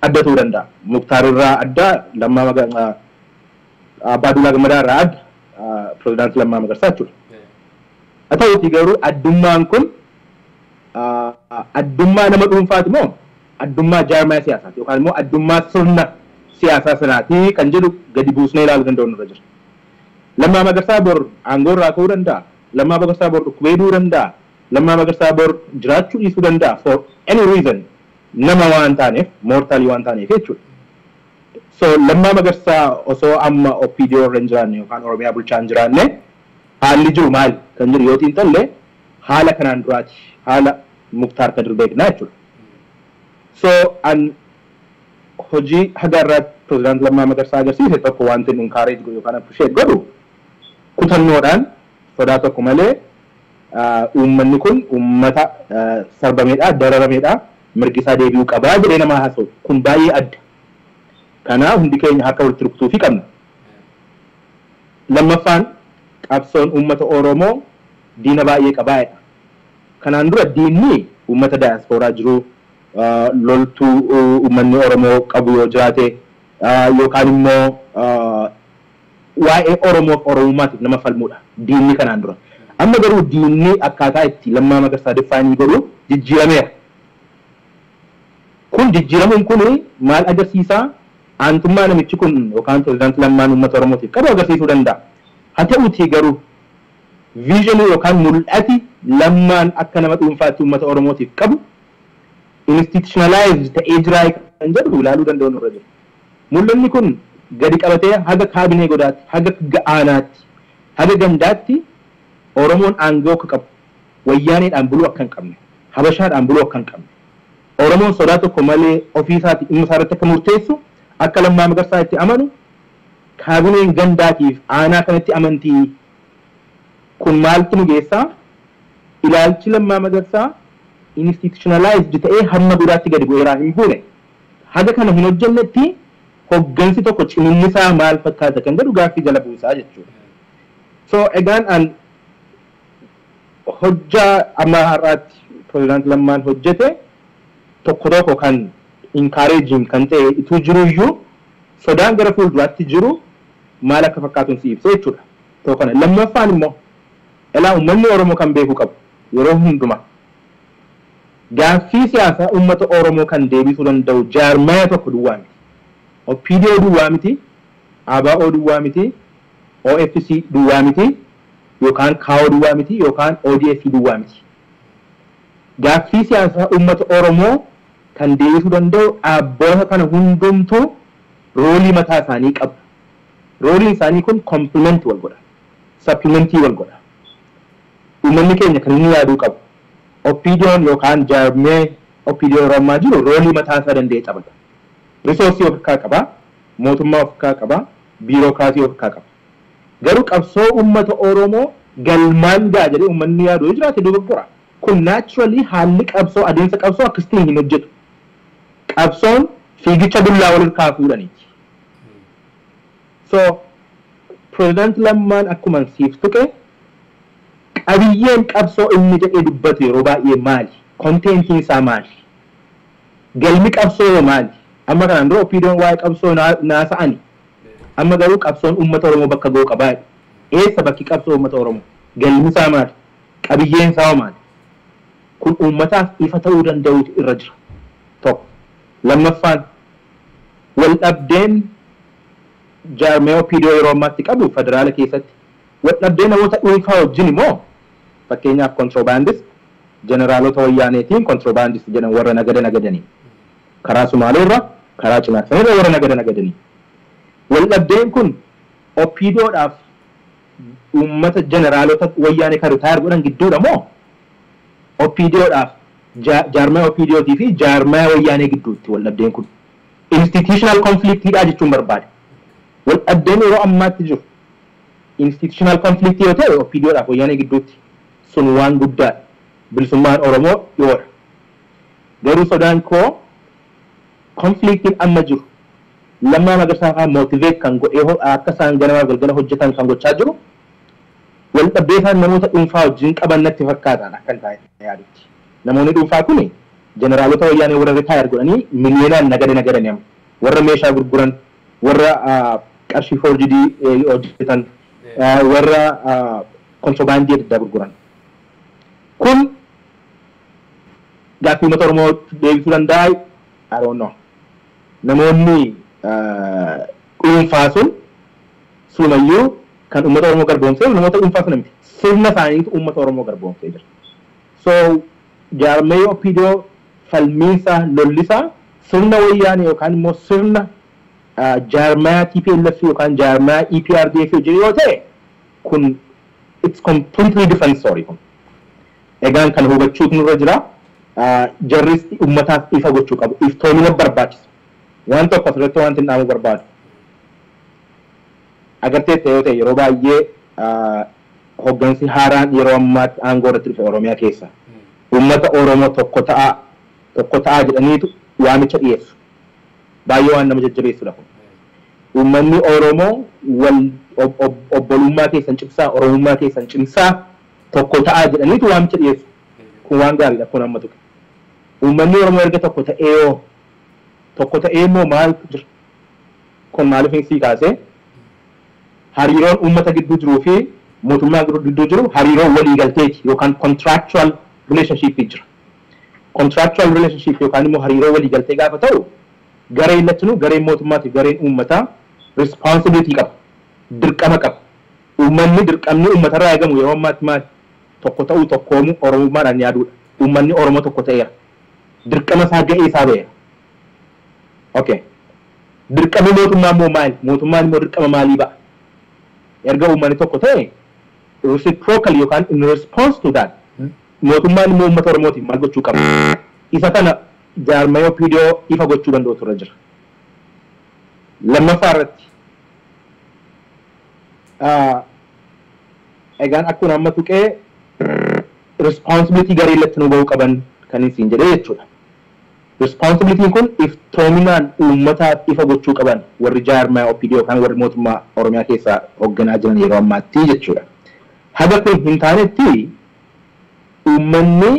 adda ta'uu danda'a. Muktaar irraa adda, Lammaa Abbaa Duulaa Gammadaa irraa adda, Pirezidaantii Lammaa Magarsaa jechuudha. Haa ta'uutii garuu addummaan kun addummaa nama dhuunfaati moo addummaa jaarmaya siyaasaati yookaan immoo addummaa sirna siyaasaa sanaati kan jedhu gadi buusnee ilaaluu danda'u nurra jira. Lammaa Magarsaa bor aangoo irraa ka'uu danda'a. Lammaa Magarsaa bor dhukkubee du'uu danda'a. Lammaa Magarsaa bor jiraachuu dhiisuu danda'a for any reason nama waan taaneef mortalii waan taaneef jechuudha. So Lammaa Magarsaa osoo amma OPDO irra hin jiraanne yookaan Oromiyaa bulchaa hin jiraanne haalli jiru maali kan jiru yoo xiinxalle haala kanaan duraati haala Muktaar Kadir beeknaa jechuudha. So an hojii haga irratti Pirezidaantii Lammaa Magarsaa agarsiise tokko wanti inni encourage godhu yookaan appreciate godhu kutannoodhaan sodaa tokko malee uummanni kun uummata sarbameedha, dararameedha, mirgi isaa deebi'uu qabaa jedhee nama haasa'u kun baay'ee adda. Kanaaf hundi keenya harka walitti rukutuufii qabna. Lammaffaan qabsoon uummata Oromoo diina baay'ee qabaa'edha. Kanaan dura diinni uummata daayaspooraa jiru, loltuu uummanni Oromoo qabu yoo jiraate yookaan immoo waa'ee Oromoof Oromummaatiif nama falmuudha diinni kanaan dura. Amma garuu diinni akkaataa itti Lammaa Magarsaa define godhu jijjiirameera. Kun jijjiiramuun kun maal agarsiisaa? Aantummaa namichi kun yookaan Pirezidaantii Lammaan uummata Oromootiif qabu agarsiisuu danda'a. Haa ta'uutii garuu viizhinii yookaan mul'ati Lammaan akka nama dhuunfaatti uummata Oromootiif qabu institutionalized ta'ee jiraa kan jedhu ilaaluu danda'u nurra jira. Mul'anni kun gadi qabatee haga kaabinee godaatti, haga aanaatti, haga gandaatti Oromoon aangoo akka qabu, wayyaaneedhaan buluu akka hin qabne, habashaadhaan buluu akka hin qabne, Oromoon sodaa tokko malee ofii isaatti dhimma isaa irratti akka murteessu, akka Lammaa Magarsaa itti amanu, kaabineen gandaatiif aanaa kanatti amantii kun maaltu nu geessaa? Ilaalchi Lammaa Magarsaa institutionalized ta'ee hamma godaatti gadi bu'eeraa hin buune. Haga kana hin hojjennetti hoggansi tokko ciminni isaa maal fakkaata kan jedhu gaaffii jala buusaa jechuudha. So egaan an hojjaa amma har'aatti Pirezidaantii Lammaan hojjete tokko tokko kan encouraging kan ta'e ituu jiruyyuu sodaan gara fuulduraatti jiru maal akka fakkaatuun si ibsa jechuudha. Tokko kana. Lammaffaan immoo elaa uummanni Oromoo kan beekuu qabu yeroo hundumaa gaaffii siyaasaa uummata Oromoo kan deebisuu danda'u jaarmaya tokko duwwaa miti. OPDO duwwaa miti, ABO duwwaa miti, OFC duwwaa miti, yookaan KAO duwwaa miti, yookaan ODF duwwaa miti. Gaaffii siyaasaa uummata Oromoo kan deebisuu danda'u dhaabboota kana hundumtuu roolii mataa isaanii qabu. Rooliin isaanii kun complement wal godha. Supplementii wal godha. Uummanni keenya kan inni yaaduu qabu. OPDO'n yookaan jaarmee OPDO yeroo ammaa jiru roolii mataa isaa danda'e taphata. Risoorsii of harkaa qaba, mootummaa of harkaa qaba, biirokiraasii of harkaa qaba. Garuu qabsoo uummata Oromoo galmaan ga'a jedhee uummanni yaadu yoo jiraate dogoggora. Kun naturally haalli qabsoo adeemsa qabsoo akkasitiin hin hojjetu. Qabsoon fiigicha dullaa wal harkaa fuudhaniiti. So Pireezidaant Lammaan akkuma siif tuqe, qabiyyeen qabsoo inni jedhee dubbatu yeroo baay'ee maali? Contentiin isaa maali? Galmi qabsoo maali? Amma kanaan dura OPDOn waa'ee qabsoo naasa'ani. Amma garuu qabsoon uummata Oromoo bakka ga'u qabaa. Eessa bakki qabsoo uummata Oromoo? Galmi isaa maali? Qabiyyeen isaa maali? Kun uummataaf ifa ta'uu danda'utu irra jira. Tokko. Lammaffaan, wal dhabdeen jaarmee OPDO yeroo ammaatti qabu federaala keessatti wal dhabdee namoota dhuunfaa wajjin immoo, fakkeenyaaf kontiroobaandist jeneraalota wayyaaneetiin kontiroobaandist jedhan, warra nagada nagadanii karaa Sumaaleerra, karaa Cinaaksanirra warra nagada nagadanii. Wal dhabdeen kun OPDOdhaaf uummata jeneraalota wayyaanee kan retire godhan gidduudha moo OPDOdhaaf jaarmee OPDOtii fi jaarmee wayyaanee gidduutti wal dhabdeen kun? Institutional conflictiidha jechuun barbaade. Wal dhabdeen yeroo ammaatti jiru institutional conflict yoo ta'e OPDOdhaaf wayyaanee gidduutti, sun waan guddaadha. Bilisummaan Oromoo dhiyoodha. Garuu sodaan koo conflictiin amma jiru Lammaa Magarsaa fa'aa motivate kan godhee akka isaan ganamaaf galgala hojjetan kan gochaa jiru wal dhabdee isaan namoota dhuunfaa wajjin qaban natti fakkaatan akka hin taane yaadutti. Namoonni dhuunfaa kuni jeneraalota wayyaanee warra retire godhanii miliyoonaan nagada nagadanii amma warra meeshaa gurguran, warra qarshii forged hojjetan, warra kontiroobaandii adda addaa gurguran. Kun gaaffii uummata Oromoo deebisuu danda'a? I don't know. Namoonni dhuunfaa sun sumayyuu kan uummata Oromoo garboomsee namoota dhuunfaa sana miti. Sirna isaaniitu uummata Oromoo garboomsee jira. So jaarmee OPDO falmiinsaa lollisaa sirna wayyaanee yookaan immoo sirna jaarmayaa TPLF yookaan jaarmayaa EPRDF hojii yoo ta'e, kun it's completely different story kun. Egaan kana hubachuutu nurra jira. Jarris uummataaf ifa gochuu qabu. Iftoomina barbaachisa. Waan tokko asirratti wanti hin dhaamuu barbaadu. Agarteetta yoo ta'e, yeroo baay'ee hoggansi haaraan yeroo ammaatti aangoo irratti dhufe Oromiyaa keessa uummata Oromoo tokko ta'aa, tokko ta'aa jedhaniitu waamicha dhiyeessu. Baay'ee waan nama jajjabeessudha kun. Uummanni Oromoo wal obbolummaa keessan cimsaa, Oromummaa keessan cimsaa, tokko ta'aa jedhaniitu waamicha dhiyeessu. Kun waan gaariidha kun amma tuqe. Uummanni Oromoo erga tokko ta'ee yoo tokko ta'ee immoo maaltu jira? Kun maaliif sii kaasee, hariiroon uummata gidduu jiruu fi mootummaa gidduu jiru hariiroo waliigalteeti yookaan contractual relationship jira. Contractual relationship yookaan immoo hariiroo waliigaltee gaafa ta'u, gareen lachinuu, gareen mootummaa fi gareen uummataa, responsibility qaba. Dirqama qaba. Uummanni dirqamni uummatarraa eegamu yeroo ammaatti maali? Tokko ta'uu, tokkoomuu, Oromummaadhaan yaaduudha. Uummanni Oromoo tokko ta'eera. Dirqama isaa ga'ee isaa ba'eera. Okay. Dirqamni mootummaa immoo maali? Mootummaan immoo dirqama maalii ba'a? Erga uummanni tokko ta'e, reciprocal yookaan in response to that, mootummaan immoo uummata Oromootiif maal gochuu qaba? Isa kana jaarmaya OPDO ifa gochuu danda'u irra jira. Lammaffaa irratti, egaan akkuma amma tuqee responsibility garee irratti nu bahuu qaban kan isin jedhee jechuudha. Responsibilityn kun iftoominaan uummataaf ifa gochuu qaban warri jaarmaya OPDO yookaan warri mootummaa Oromiyaa keessaa hoogganaa jiran yeroo ammaatti jechuudha. Haga kun hin taanetti uummanni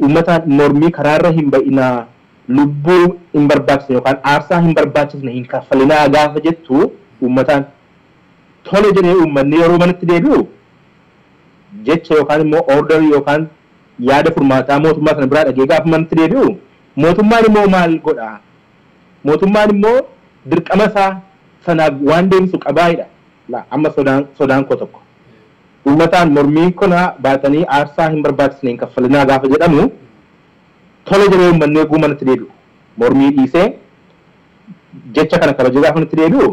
uummataan mormii karaarra hin ba'inaa, lubbuu hin barbaachisne yookaan aarsaa hin barbaachisne hin kaffalinaa gaafa jettu, uummataan tole jedhee uummanni yeroo manatti deebi'u, jecha yookaan immoo orderii yookaan yaada furmaataa mootummaa sana biraa dhagee gaafa manatti deebi'u, mootummaan immoo maal godhaa? Mootummaan immoo dirqama isaa sanaaf waan deemsu qabaayidha. Amma sodaan koo tokko. Uummataan mormiin kuna baatanii aarsaa hin barbaachisne hin kaffalinaa gaafa jedhamu, tole jedhee uummanni eeguu manatti deebi'u. Mormii dhiisee jecha kana kabajee gaafa manatti deebi'u,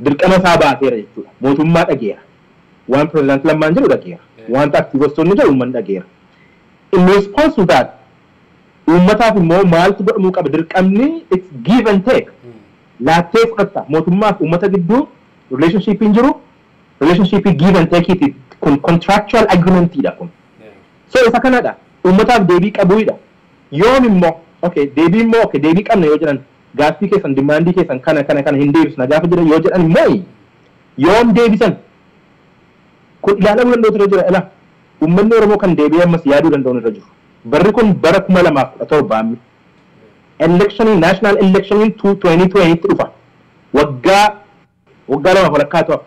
dirqama isaa baateera jechuudha. Mootummaa dhageera. Waan pirezidaantii Lammaan jedhu dhageera. Wanta aktiivistoonni jedhu uummanni dhageera. In response to that, uummataaf immoo maaltu godhamuu qaba? Dirqamni it's give and take. Laattee fudhatta. Mootummaaf uummata gidduu relationshipiin jiru relationshipii give and take iti kun, contractual agreementidha kun. So isa kanadha. Uummataaf deebii qabuudha. Yoom immoo Okay, deebii immoo okay, deebii qabna yoo jedhan, gaaffii keessan, demandii keessan kana kana kana hin deebisna gaafa jedhan yoo jedhan immoo yoom deebisan? Kun ilaalamuu danda'u irra jira. Ilaa, uummanni Oromoo kan deebi'ee ammas yaaduu danda'u irra jiru. Barri kun bara 2017 ammi. Electionii, national electioniin 2020 tti dhufa. Waggaa 2 walakkaa hafa.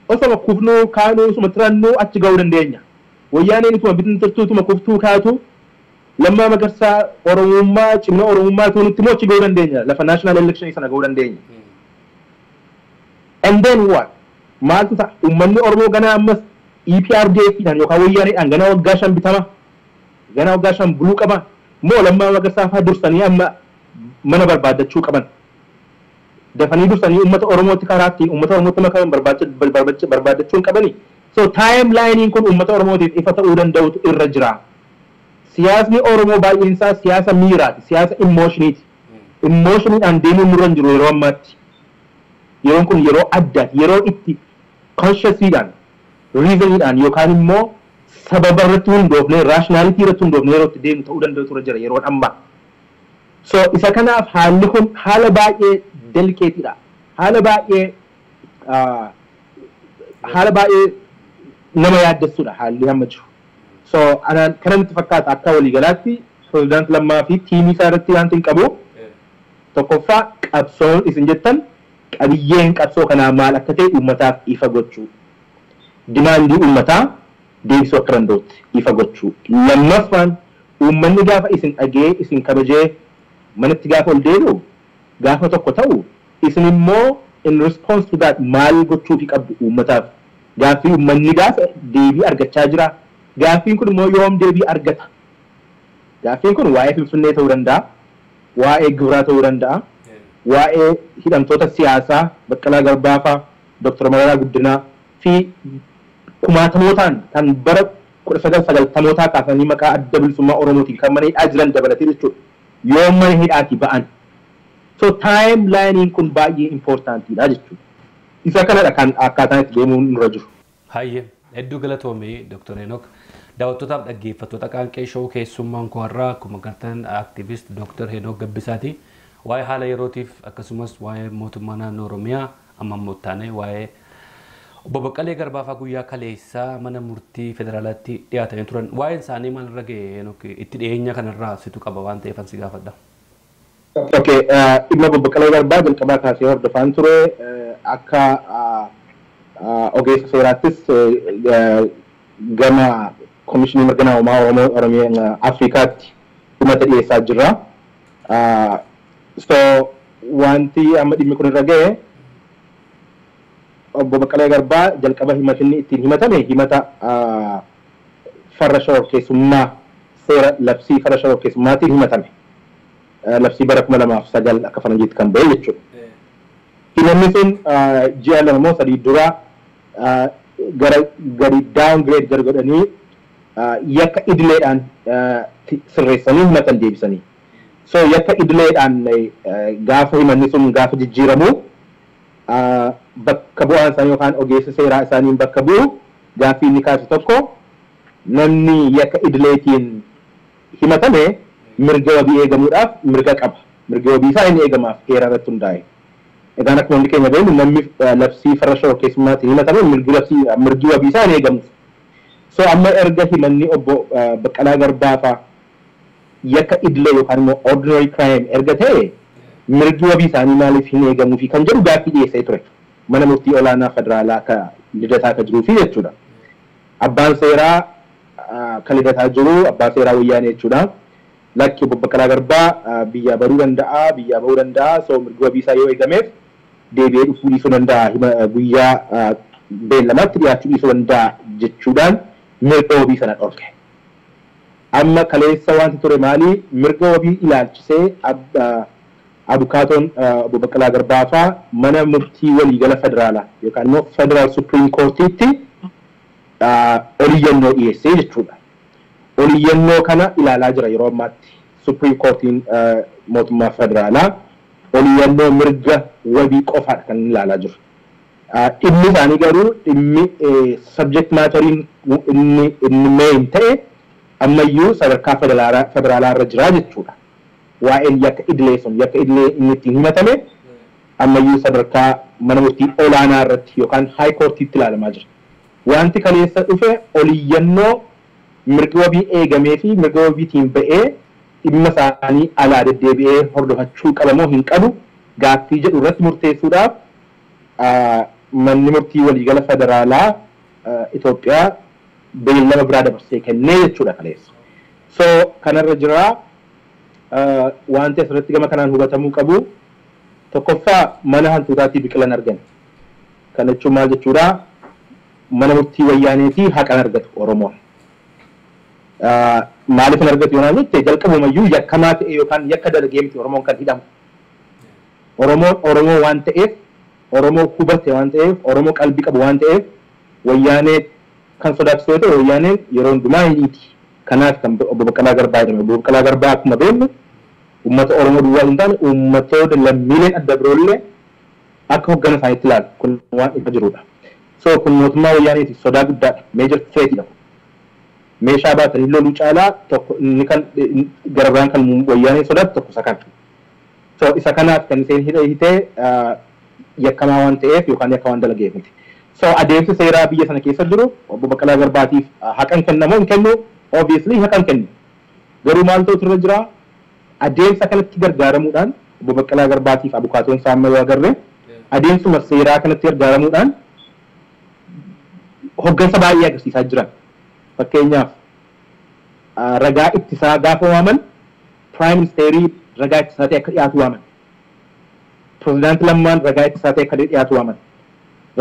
Osoma kufnuu kaanuu osuma tirannuu achi ga'uu dandeenya. Wayyaaneen ituma bitintirtuu ituma kuftuu kaatu, Lammaa Magarsaa Oromummaa, cimina Oromummaa tuunutti immoo achi ga'uu dandeenya. Lafa national electionii sana ga'uu dandeenya. And then what? Maaltu ta'a? Uummanni Oromoo ganaa ammas EPRDF dhaan yookaan Wayyaaneedhaan ganaa waggaa 5 bitama. Ganaa waggaa 5 buluu qaba. Moo Lammaa Magarsaa fa'aa dursanii amma mana barbaaddachuu qaban? Dafanii dursanii uummata Oromootti karaa ittiin uummata Oromootti makaman barbaaddachuu hin qabani. So timelineiin kun uummata Oromootiif ifa ta'uu danda'utu irra jira. Siyaasni Oromoo baay'een isaa siyaasa miiraati, siyaasa emotioniiti. Emotioniidhaan deemuun nurra hin jiru yeroo ammaatti. Yeroon kun yeroo addaati, yeroo itti consciouslyidhaan, reasoniidhaan yookaan immoo sababa irratti hundoofnee, rationality irratti hundoofnee yeroo itti deemu ta'uu danda'utu irra jira yeroon ammaa. So isa kanaaf haalli kun haala baay'ee delicateiidha. Haala baay'ee nama yaaddessuudha haalli amma jiru. So anaan kana nutti fakkaata. Akka waliigalaatti pirezidaant Lammaa fi teamii isaa irratti wanti hin qabu. Tokkoffaa, qabsoon isin jettan, qabiyyeen qabsoo kanaa maal akka ta'e uummataaf ifa gochuu. Demandii uummataa deebisuu akka danda'utti ifa gochuu. Lammaffaan, uummanni gaafa isin dhagee isin kabajee manatti gaafa ol deebi'u, gaafa tokko ta'u, isin immoo in response to that maal gochuufi qabdu uummataaf? Gaaffii uummanni gaafa deebii argachaa jira. Gaaffiin kun immoo yoom deebii argata? Gaaffiin kun waa'ee Finfinnee ta'uu danda'a, waa'ee gibiraa ta'uu danda'a, waa'ee hidhamtoota siyaasaa Baqqalaa Garbaafaa, Dr. Mararaa Guddinaa fi kumaatamootaan kan bara 1990mootaa kaasanii maqaa Adda Bilisummaa Oromootiin kan mana hidhaa jiran dabalatee jechuudha. Yoom mana hidhaatii ba'an? So timelineiin kun baay'ee importantiidha jechuudha. Isa kanadha kan akkaataan itti deemuun nurra jiru. Hayyee, hedduu galatoomii, Dr. Enoch. Daawwattootaaf dhaggeeffattoota Qaanqee Show, keessummaan koo har'aa akkuma gartan activist Dr. Enoch Gabbisaati. Waa'ee haala yerootiif akkasumas waa'ee mootummaa naannoo Oromiyaa, amma immoo taanee waa'ee obbo Baqqalee Garbaafaa guyyaa kaleessaa mana murtii federaalaatti dhiyaatanii turan. Waa'een isaanii maalirra ga'e, Enoch? Itti dhiyeenya kanarraa situ qaba waan ta'eef si gaafadha. Okay, dhimma obbo Baqqalee Garbaa jalqabaa kaasee hordofaan ture. Akka ogeessa seeraattis gama Komishinii Mirga Namummaa Oromoo Oromiyaa Afrikaatti himata dhiyeessaa jirra. So wanti amma dhimmi kun irra ga'e, obbo Baqqalee Garbaa jalqaba himatinni ittiin himatame himata farra shororkeessummaa, seera labsii farra shororkeessummaatiin himatame. Labsii bara 2009 akka faranjiitti kan ba'e jechuudha. Himanni sun ji'a 2 moo 3 dura gara gadi downgrade gara godhanii yakka idileedhaan sirreessanii himatan deebisanii. So yakka idileedhaan gaafa himanni sun gaafa jijjiiramu, bakka bu'aan isaanii yookaan ogeessa seeraa isaaniin bakka bu'u gaaffii inni kaasu tokko, namni yakka idileetiin himatame mirga wabii eegamuudhaaf mirga qaba. Mirga wabii isaa inni eegamaaf heera irratti hundaa'e. Egaan akkuma hundi keenya beeknu, namni labsii farra shororkeessummaatiin himatame mirgi labsii mirgi wabii isaa hin eegamuuf. So amma erga himanni obbo Baqqalaa Garbaafaa yakka idilee yookaan immoo ordinary crime erga ta'e, mirgi wabii isaanii maaliif hin eegamuufi kan jedhu gaaffii dhiyeessee ture. Mana murtii olaanaa federaalaa ka Lidataa ka jiruufi jechuudha. Abbaan seeraa kan Lidataa jiru abbaa seeraa Wayyaanee jechuudha. Lakki, obbo Baqqalaa Garbaa biyyaa baruu danda'a, biyyaa bahuu danda'a, so mirgi wabii isaa yoo eegameef deebi'ee dhufuu dhiisuu danda'a, guyyaa beellamaatti dhiyaachuu dhiisuu danda'a jechuudhaan mirga wabii sana dhorke. Amma kaleessa wanti ture maali? Mirga wabii ilaalchisee abukaatoon obbo Baqqalaa Garbaafaa mana murtii waliigala federaalaa yookaan immoo Federal Supreme Courtiitti oliyyannoo dhiyeessee jechuudha. Oliyyannoo kana ilaalaa jira yeroo ammaatti Supreme Courtiin mootummaa federaalaa. Oliyyannoo mirga wabii qofaadha kan ilaalaa jiru. Dhimmi isaanii garuu, dhimmi subject matteriin inni main ta'e Ammayyuu sadarkaa federaalaa irra jira jechuudha. Waa'een yakka idilee sun, yakka idilee inni ittiin himatame, ammayyuu sadarkaa mana murtii olaanaa irratti yookaan high courtiitti ilaalamaa jira. Wanti kaleessa dhufe oliyyannoo mirga wabii eegamee fi mirga wabiitiin ba'ee dhimma isaanii alaa deddeebi'ee hordofachuu qabamoo hin qabu gaaffii jedhu irratti murteessuudhaaf manni murtii waliigala federaalaa Itoophiyaa beellama biraa dabarsee kennee jechuudha kaleessa. So kanarra jiraa. Wanti asirratti gama kanaan hubatamuu qabu, tokkoffaa, mana hantuutaatii biqilan argan. Kana jechuun maal jechuudha? Mana murtii Wayyaaneetii haqan argatu Oromoon. Maaliif hin argatu yoo jette, jalqabumayyuu yakkamaa ta'e yookaan yakka dalagee miti Oromoon kan hidhamu. Oromoon Oromoo waan ta'eef, Oromoo hubate waan ta'eef, Oromoo qalbii qabu waan ta'eef, Wayyaanee kan sodaachisu yoo ta'e, Wayyaaneen yeroo hundumaa hin hiiti. Kanaaf kan obbo Baqqalaa Garbaa jedhame. Obbo Baqqalaa Garbaa akkuma beeknu uummata Oromoo duwwaa hin taane, uummatoota lammiileen adda biroollee akka hoggana isaaniitti ilaalu, kun waan ifa jirudha. So kun mootummaa Wayyaaneetiif sodaa guddaadha. Major threatidha. Meeshaa baatanii loluu caalaa tokko inni kan gara biraan kan Wayyaanee sodaatu tokko isa kana. So isa kanaaf kan isheen hidha hitee yakkamaa waan ta'eef yookaan yakka waan dalageef miti. So adeemsi seeraa biyya sana keessa jiru obbo Baqqalaa Garbaatiif haqan kennamoo hin kennu? Obviously haqan kennu. Garuu maal ta'utu irra jira? Adeemsa kanatti gargaaramuudhaan obbo Baqqalaa Garbaatiif abukaatoon isaa amma yoo agarre, adeemsuma seeraa kanatti gargaaramuudhaan hoggansa baay'ee agarsiisaa jiran. Fakkeenyaaf, ragaa ittisaa gaafa waaman, Prime Ministerii ragaa ittisaa ta'e akka dhiyaatu waaman. Pirezidaanti Lammaan ragaa ittisaa ta'e akka dhiyaatu waaman.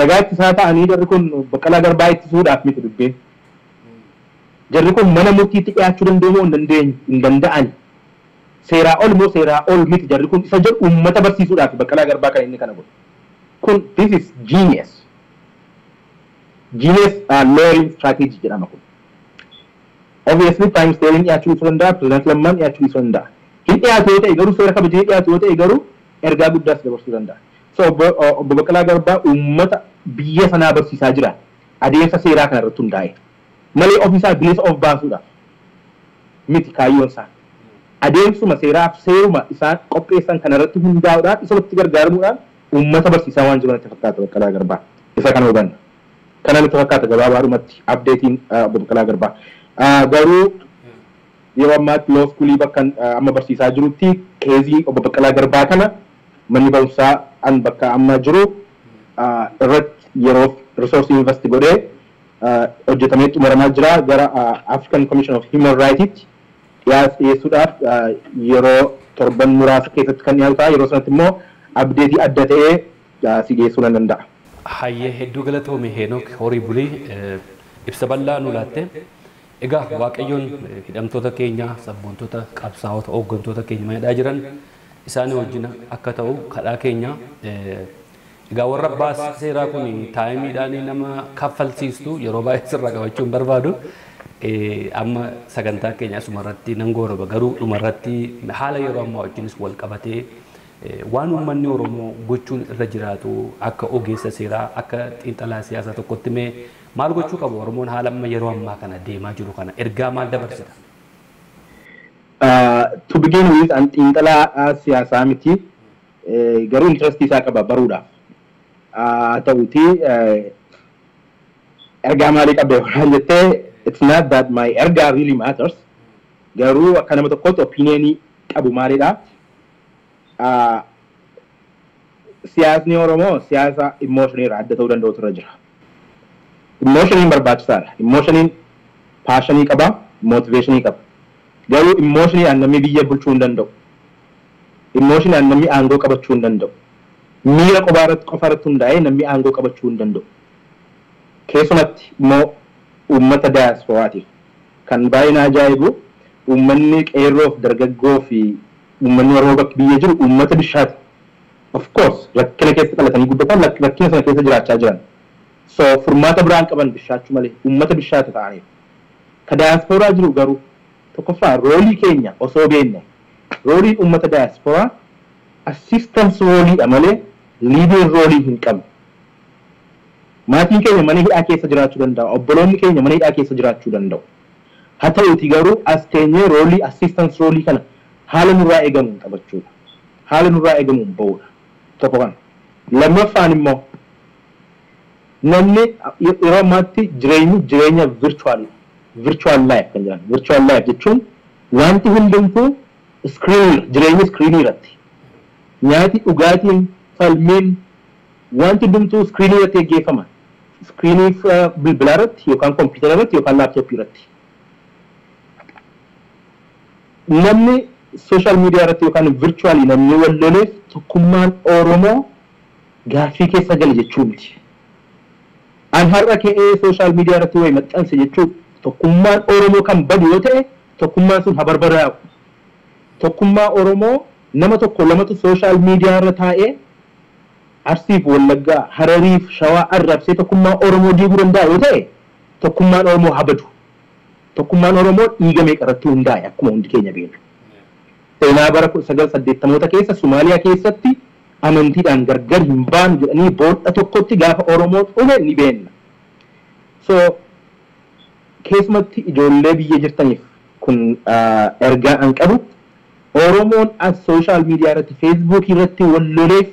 Ragaa ittisaa ta'anii jarri kun Baqqalaa Garbaa ittisuudhaaf miti dubbiin. Jarri kun mana murtiitti dhiyaachuu danda'u moo hin dandeenyu, hin danda'ani? Seeraa ol moo seeraa ol miti jarri kun isa jedhu uummata barsiisuudhaaf Baqqalaa Garbaa kan inni kana godhu. Kun this is genius. Genius lawyering strategy jedhama kun. Obviously Prime Ministeriin dhiyaachuu dhiisuu danda'a, Pirezidaanti Lammaan dhiyaachuu dhiisuu danda'a. Hin dhiyaatu yoo ta'e garuu, seera kabajee dhiyaatu yoo ta'e garuu, ergaa guddaas dabarsuu danda'a. So obbo Baqqalaa Garbaa uummata biyya sanaa barsiisaa jira. Adeemsa seeraa kana irratti hundaa'e. Malee ofiisaa bilisa of baasuudhaaf miti kaayyoon isaa. Adeemsuma seeraaf seeruma isaan qopheessan kana irratti hundaa'uudhaan, isumatti gargaaramuudhaan uummata barsiisaa waan jiru natti fakkaata Baqqalaa Garbaa. Isa kana hubanna. Kana natti fakkaata gabaabaadhumatti updateiin obbo Baqqalaa Garbaa. Garuu yeroo ammaatti law schoolii bakka amma barsiisaa jirutti caseii obbo Baqqalaa Garbaa kana manni barumsaa an bakka amma jiru irratti yeroo resource invest godhee hojjetamee xumuramaa jira, gara African Commission of Human Rights dhiyeessuudhaaf yeroo torban muraasa keessatti kan dhiyaatu ta'a. Yeroo sanatti immoo updateii adda ta'ee si dhiyeessuu nan danda'a. Hayyee, hedduu galatoome Heenok, horii bulii, ibsa bal'aa nu laatte. Egaa Waaqayyoon hidhamtoota keenya, sabboontota, qabsaa'ota, hooggantoota keenya manadhaa jiran isaanii wajjin akka ta'u kadhaa keenya. Egaa warra abbaa seeraa kun timeiidhaan nama kaffalsiistu yeroo baay'ee sirraa qabachuu hin barbaadu. Amma sagantaa keenya asumarratti nan gooraba, garuu dhumarratti haala yeroo ammaa wajjinis wal qabatee waan uummanni Oromoo gochuun irra jiraatu, akka ogeessa seeraa, akka xiinxalaa siyaasaa tokkotti mee maal gochuu qabu Oromoon haala amma yeroo ammaa kana deemaa jiru kana? Ergaa maal dabarsita? To begin with, an xiinxalaa siyaasaa miti, garuu interestii isaa qaba baruudhaaf. Haa ta'uti, ergaa maalii qabda yookaan jettee, it's not that my ergaa really matters, garuu akka nama tokkotti opinionii qabu maalidha? Siyaasni Oromoo siyaasa emotionii irraa adda ta'uu danda'utu irra jira. Emotioniin barbaachisaadha. Emotioniin passionii qaba, motivationii qaba. Garuu emotioniidhaan namni biyya bulchuu hin danda'u. Emotioniidhaan namni aangoo qabachuu hin danda'u. Miira qofa irratti qofa irratti hundaa'ee namni aangoo qabachuu hin danda'u. Keessumatti immoo uummata daayaspooraatiif kan baay'ee na ajaa'ibu, uummanni qeerroof dargaggoo fi uummanni Oromoo bakka biyya jiru uummata bishaati. Of course rakkina keessa dhalatanii guddatan, rakkina sana keessa jiraachaa jiran. So furmaata biraan qaban bishaachuu malee uummata bishaata ta'aniif. Ka daayaspooraa jiru garuu, tokkoffaa, roleii keenya osoo beekne, roleiin uummata daayaspooraa assistance roleiidha malee leading roleii hin qabnu. Maatiin keenya mana hidhaa keessa jiraachuu danda'a. Obboloonni keenya mana hidhaa keessa jiraachuu danda'u. Haa ta'uuti garuu as teenyee roolii assistance roolii kana haala nurraa eegamuun taphachuudha. Haala nurraa eegamuun ba'uudha. Tokko kana. Lammaffaan immoo namni yeroo ammaatti jireenyi jireenya virtual virtual life kan jedhamu. Virtual life jechuun wanti hundumtuu screen jireenya screen irratti. Nyaati, dhugaatiin, falmiin wanti hundumtuu screen irratti geggeeffama. Screenii bilbilaa irratti yookaan kompiitara irratti yookaan laaptooppii irratti. Namni social media irratti yookaan virtually namni wal loleef tokkummaan Oromoo gaaffii keessa gale jechuu miti. An har'a ka'ee social media irratti wayi maxxanse jechuun tokkummaan Oromoo kan badu yoo ta'e tokkummaan sun habarbadaa'u. Tokkummaa Oromoo nama tokko lamatu social media irra taa'ee Arsiif Wallaggaa, Harariif Shawaa arrabsee tokkummaa Oromoo diiguu danda'a yoo ta'e tokkummaan Oromoo habadu. Tokkummaan Oromoo dhiiga meeqa irratti hundaa'e akkuma hundi keenya beeknu. Seenaa bara 1980moota keessa Somaaliyaa keessatti amantiidhaan gargar hin baanu jedhanii boolla tokkotti gaafa Oromoo dhume ni beekna. So keessumatti ijoollee biyya jirtaniif kun ergaa an qabu Oromoon as social media irratti Feesbuukii irratti wal loleef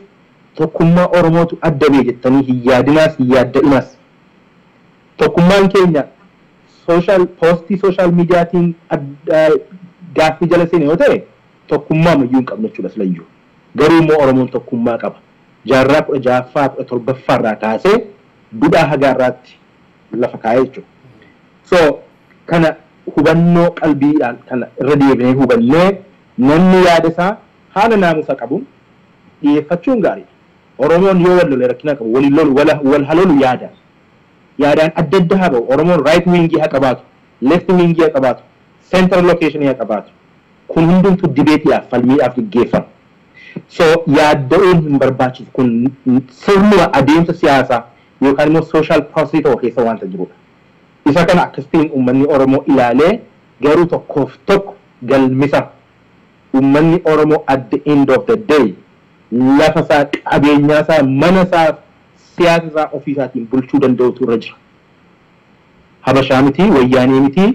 tokkummaa Oromootu adda ba'e jettanii hin yaadinaas hin yaadda'inaas. Tokkummaan keenya social postii social mediaatiin gaaffii jala seene yoo ta'e tokkummaa ammayyuu hin qabnu jechuudha silayyuu. Garuu immoo Oromoon tokkummaa qaba. Jaarraa 16ffaa 17ffaa irraa kaasee duudhaa haga har'aatti lafa kaa'ee jechuudha. So kana hubannoo qalbiidhaan kana irra deebinee hubannee namni yaada isaa haala naamusa qabuun dhiyeeffachuun gaariidha. Oromoon yoo wal lole rakkina qabu waliin lolu wal halolu yaada. Yaadaan adda adda haa ba'u. Oromoon right wingii haa qabaatu, left wingii haa qabaatu, central location haa qabaatu. Kun hundumtuu dibeetiidhaaf falmiidhaaf geggeeffama. So yaadda'uun hin barbaachisu kun sirnuma adeemsa siyaasaa yookaan immoo social process tokko keessa wanta jirudha. Isa kana akkasitiin uummanni Oromoo ilaalee garuu tokkoof tokko galmisa uummanni Oromoo at the end of the day lafa isaa, qabeenyaa isaa, mana isaa, siyaasa isaa ofii isaatiin bulchuu danda'utu irra jira. Habashaa miti, wayyaanee miti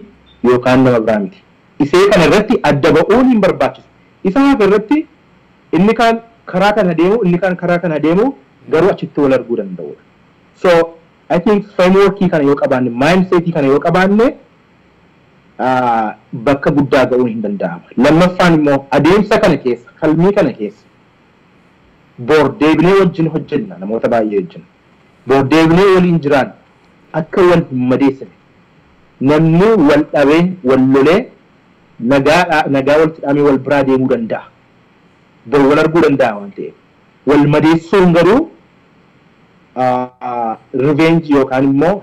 yookaan nama biraa miti. Isee kana irratti adda ba'uun hin barbaachisu. Isa hafe irratti inni kaan karaa kana deemu, inni kaan karaa kana deemu garuu achitti wal arguu danda'udha. So I think frameworkii kana yoo qabaanne, mindsetii kana yoo qabaanne bakka guddaa ga'uun hin danda'ama. Lammaffaan immoo adeemsa kana keessa, falmii kana keessa bor deebinee wajjin hojjenna namoota baay'ee wajjin. Bor deebinee waliin jiraan akka wal hin madeessine. Namni wal dhabee wal lolee nagaa walitti dhaamee wal biraa deemuu danda'a. Bor wal arguu danda'a waan ta'eef. Wal madeessuun garuu revenge yookaan immoo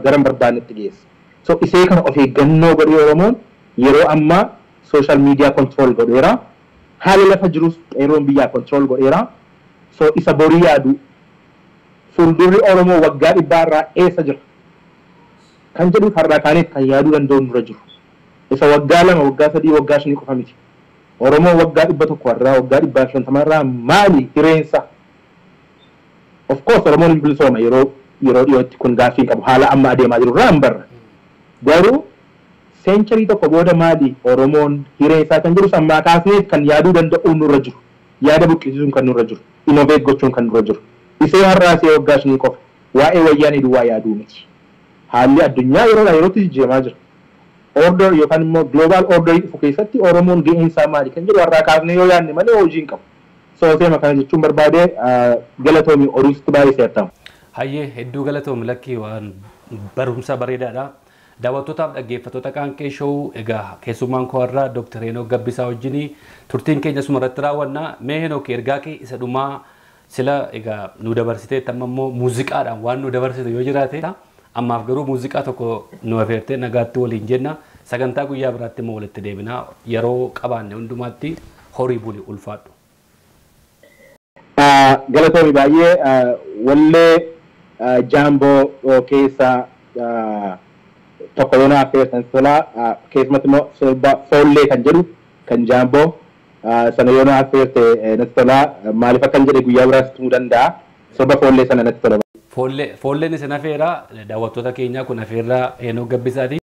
gara barbaannetti geessa. So isee kana of eeggannoo godhee Oromoon yeroo ammaa social media control godheera. Haala lafa jirus qeerroon biyyaa control godheera. So isa borii yaadu fuuldurri Oromoo waggaa 100 irraa eessa jira kan jedhu har'aa kaaneet kan yaaduu danda'u nurra jiru. Isa waggaa 2, waggaa 3, waggaa 5 qofa miti. Oromoo waggaa 100 irraa waggaa 150 irraa maali hireensa? Of course Oromoon hin bilisooma yeroo dhiyootti kun gaaffii qabu haala amma adeemaa jiru irraa hin barra. Garuu seencharii tokko booda maali Oromoon hiree isaa kan jiru sammaa kaasnee kan yaaduu danda'u nurra jiru. Yaada buqqisiisuun kan nurra jiru. Innovate gochuun kan nurra jiru. Isee har'aa isee waggaa 5 qofa waa'ee wayyaanii duwwaa yaaduu miti. Haalli addunyaa yeroodhaa yerootti jijjiiramaa jira. Order yookaan immoo global order dhufu keessatti Oromoon ga'een isaa maali kan jedhu har'aa kaasnee yoo yaadne malee hojii hin qabu. Soosema kana jechuun barbaadee galatoomii oduusitti baay'ee seertama. Hayyee hedduu galatoomi lakkii waan barumsa bareedaadha. Daawwattootaaf dhaggeeffattoota Qaanqee Show egaa keessummaan koo har'aa Dr. Henook Gabbisaa wajjin turtiin keenya suma irratti raawwanna. Mee Henook ergaa kee isa dhumaa sila egaa nu dabarsitee amma immoo muuziqaadhaan waan nu dabarsite yoo jiraate ammaaf garuu muuziqaa tokko nu afeertee nagaatti waliin jenna. Sagantaa guyyaa biraatti immoo walitti deebina. Yeroo qabaanne hundumaatti horii buli ulfaadhu. Galatoomi baay'ee wallee jaamboo keessa tokko yoo naaf feertan tola keessumatti immoo sirba foollee kan jedhu kan jaamboo sana yoo naaf feerte natti tola maaliif akkan jedhe guyyaa biraas tumuu danda'a sirba foollee sana natti tola. Foolleen isin afeera daawwattoota keenyaa kun afeerraa Henook Gabbisaati.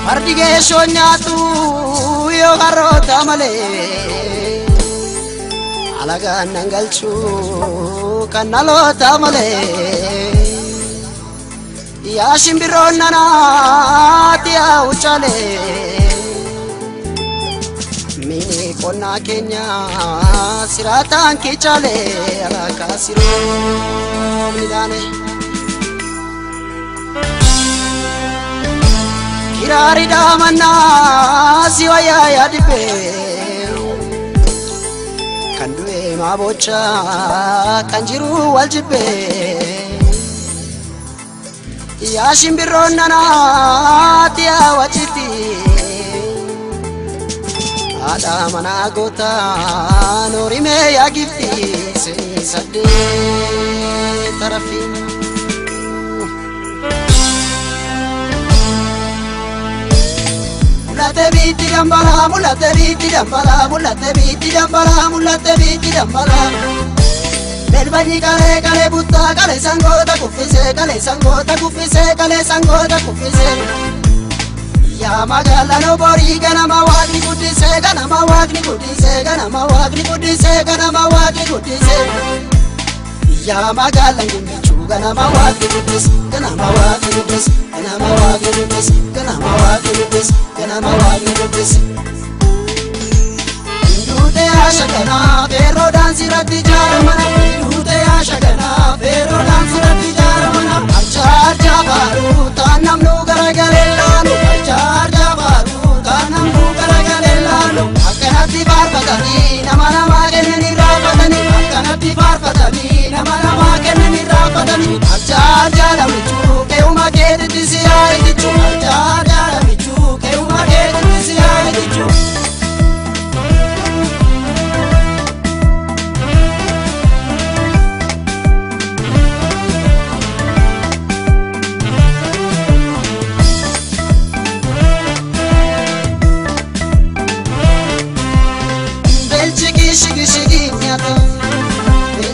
Fardi geeshoo nyaatu yoo harroota malee alagaan nan galchuu kan dhaloota malee yaa shimbirroon nanaati yaa ucaalee mini qonnaa keenya siraataan kichaalee alaakaa siroo midhaane. Kirari daamana si wayyaa yaadibee kan du'e maabocha kan jiru wal jibbee yaa shimbirroon nanaati yaa wacitti haadha manaa goota noorimee yaa gifti seenii saddeet tarafii. Mulate bitti dambala, mulate bitti dambala, mulate bitti dambala, mulate bitti dambala. Belbani kale kale butta kale sangoota kuffise kale sangoota kuffise kale sangoota kuffise. Yaa magaalaa noborii ganama waaqni guddise ganama waaqni guddise ganama waaqni guddise ganama waaqni guddise. Yaa magaalaa gimbichuu ganama waaqni guddise ganama waaqni guddise ganama waaqni guddise ganama waaqni guddise ganama waaqni guddise. Duute ashakanaa feeroo daansii irratti ijaaramana. Duute ashakanaa feeroo daansii irratti ijaaramana. Arjaa arjaa baaruu taan namnu garagalee laalu. Arjaa arjaa baaruu taan namnu garagalee laalu. Akkanatti faarfatanii nama namaa kennanii raafatanii. Akkanatti faarfatanii nama namaa kennanii raafatanii. Arjaa arjaa lamichuu keewuma keetitti si yaa'itichuu. Arjaa arjaa lamichuu keewuma keetitti si yaa'itichuu. Shigi shigi nyata,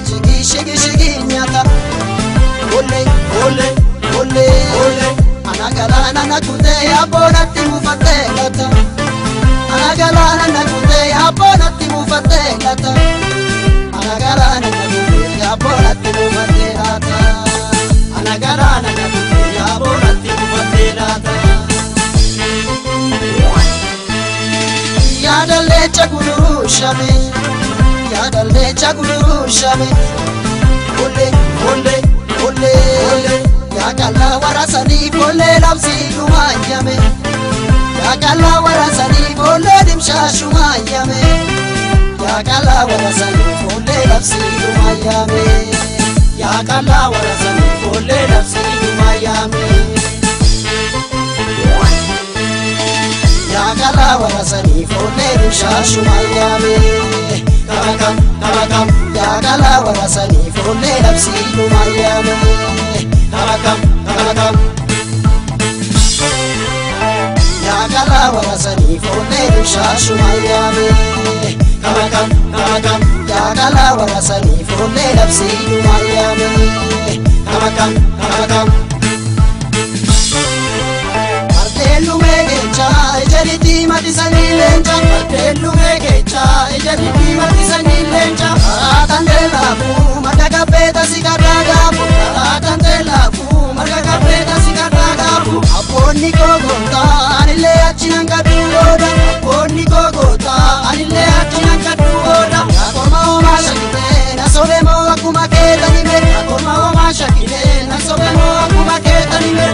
shigi shigi shigi nyata. Ole ole ole ole. Anagalana nakute abonati mufate lata. Anagalana nakute abonati mufate lata. Anagalana nakute abonati mufate lata. Anagalana nakute abonati mufate lata. Yaadalee chaguluu shabe. Yaadalee chaguluu shabe. Ole ole ole ole. Yaakala warasanii bolee labsii dhumaayame. Yaakala warasanii bolee dimshaashumaayame. Yaakala warasanii bolee labsii dhumaayame. Yaakala warasanii bolee labsii dhumaayame. Yaakala warasanii bolee dimshaashumaayame. Kabakam kabakam. Yaakala warasanii bolee labsii dhumaayame. Kabakam kabakam. Yaakala warasanii bolee dimshaashumaayame. Kabakam kabakam. Yaakala warasanii bolee labsii dhumaayame. Kabakam kabakam. Ejaritti matisanii leenca, fardeellu meekecha. Ejaritti matisanii leenca. Karaataan teelaafu marga gabbeeta si karraa gaafu. Karaataan teelaafu marga gabbeeta si karraa gaafu. Abboonni koo gootaa anillee achi nan kadhuu ooda. Abboonni koo gootaa anillee achi nan kadhuu ooda. Yaa korma homaa shakilee na sobee moo akkuma keetanii mee. Yaa korma homaa shakilee na sobee moo akkuma keetanii mee.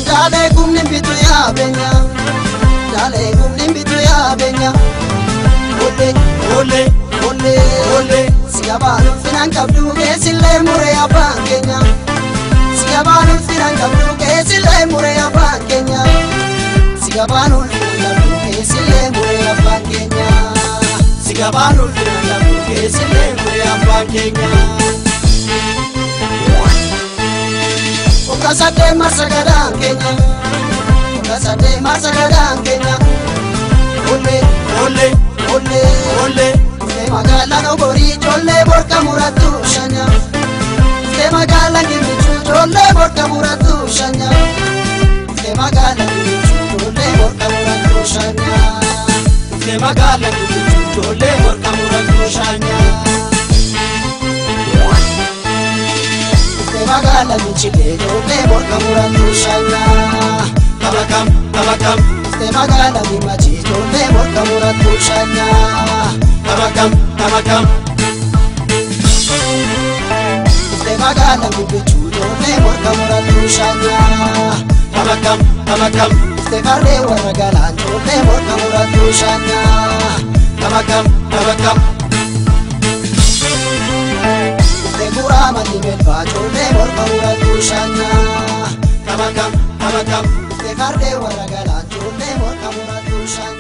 Dale kumni bitu ya benya, dale kumni bitu ya benya. Ole ole ole ole. Sigabalu finan kabdu kesile mure abang Kenya. Sigabalu finan kabdu kesile mure abang Kenya. Sigabalu finan kabdu kesile mure abang Kenya. Sigabalu finan kabdu kesile mure abang Kenya. Ukasate masakadang Kenya. Tasa deemaa sagadaan keenya. Ollee ollee ollee ollee. Dhuftee magaalaan ogorii ijoollee borka murattu shanya. Dhuftee magaalaan gimmichuu ijoollee borka murattu shanya. Dhuftee magaalaan gimmichuu ijoollee borka murattu shanya. Dhuftee magaalaan gimmichuu ijoollee borka murattu shanya. Dhuftee magaalaan michilee ijoollee borka murattu shanya. Tabakam tabakam. Dhuftee magaalaan mimachi ijoollee borka murattu shanya. Tabakam tabakam. Dhuftee magaalaan gimmichuu ijoollee borka murattu shanya. Tabakam tabakam. Dhuftee qarree warra galaan ijoollee borka murattu shanya. Tabakam tabakam. Dhuftee guuraa malli melbaa ijoollee borka murattu shanya. Tabakam tabakam. Dhuftee qarree warra galaan ijoollee borka murattu shanya.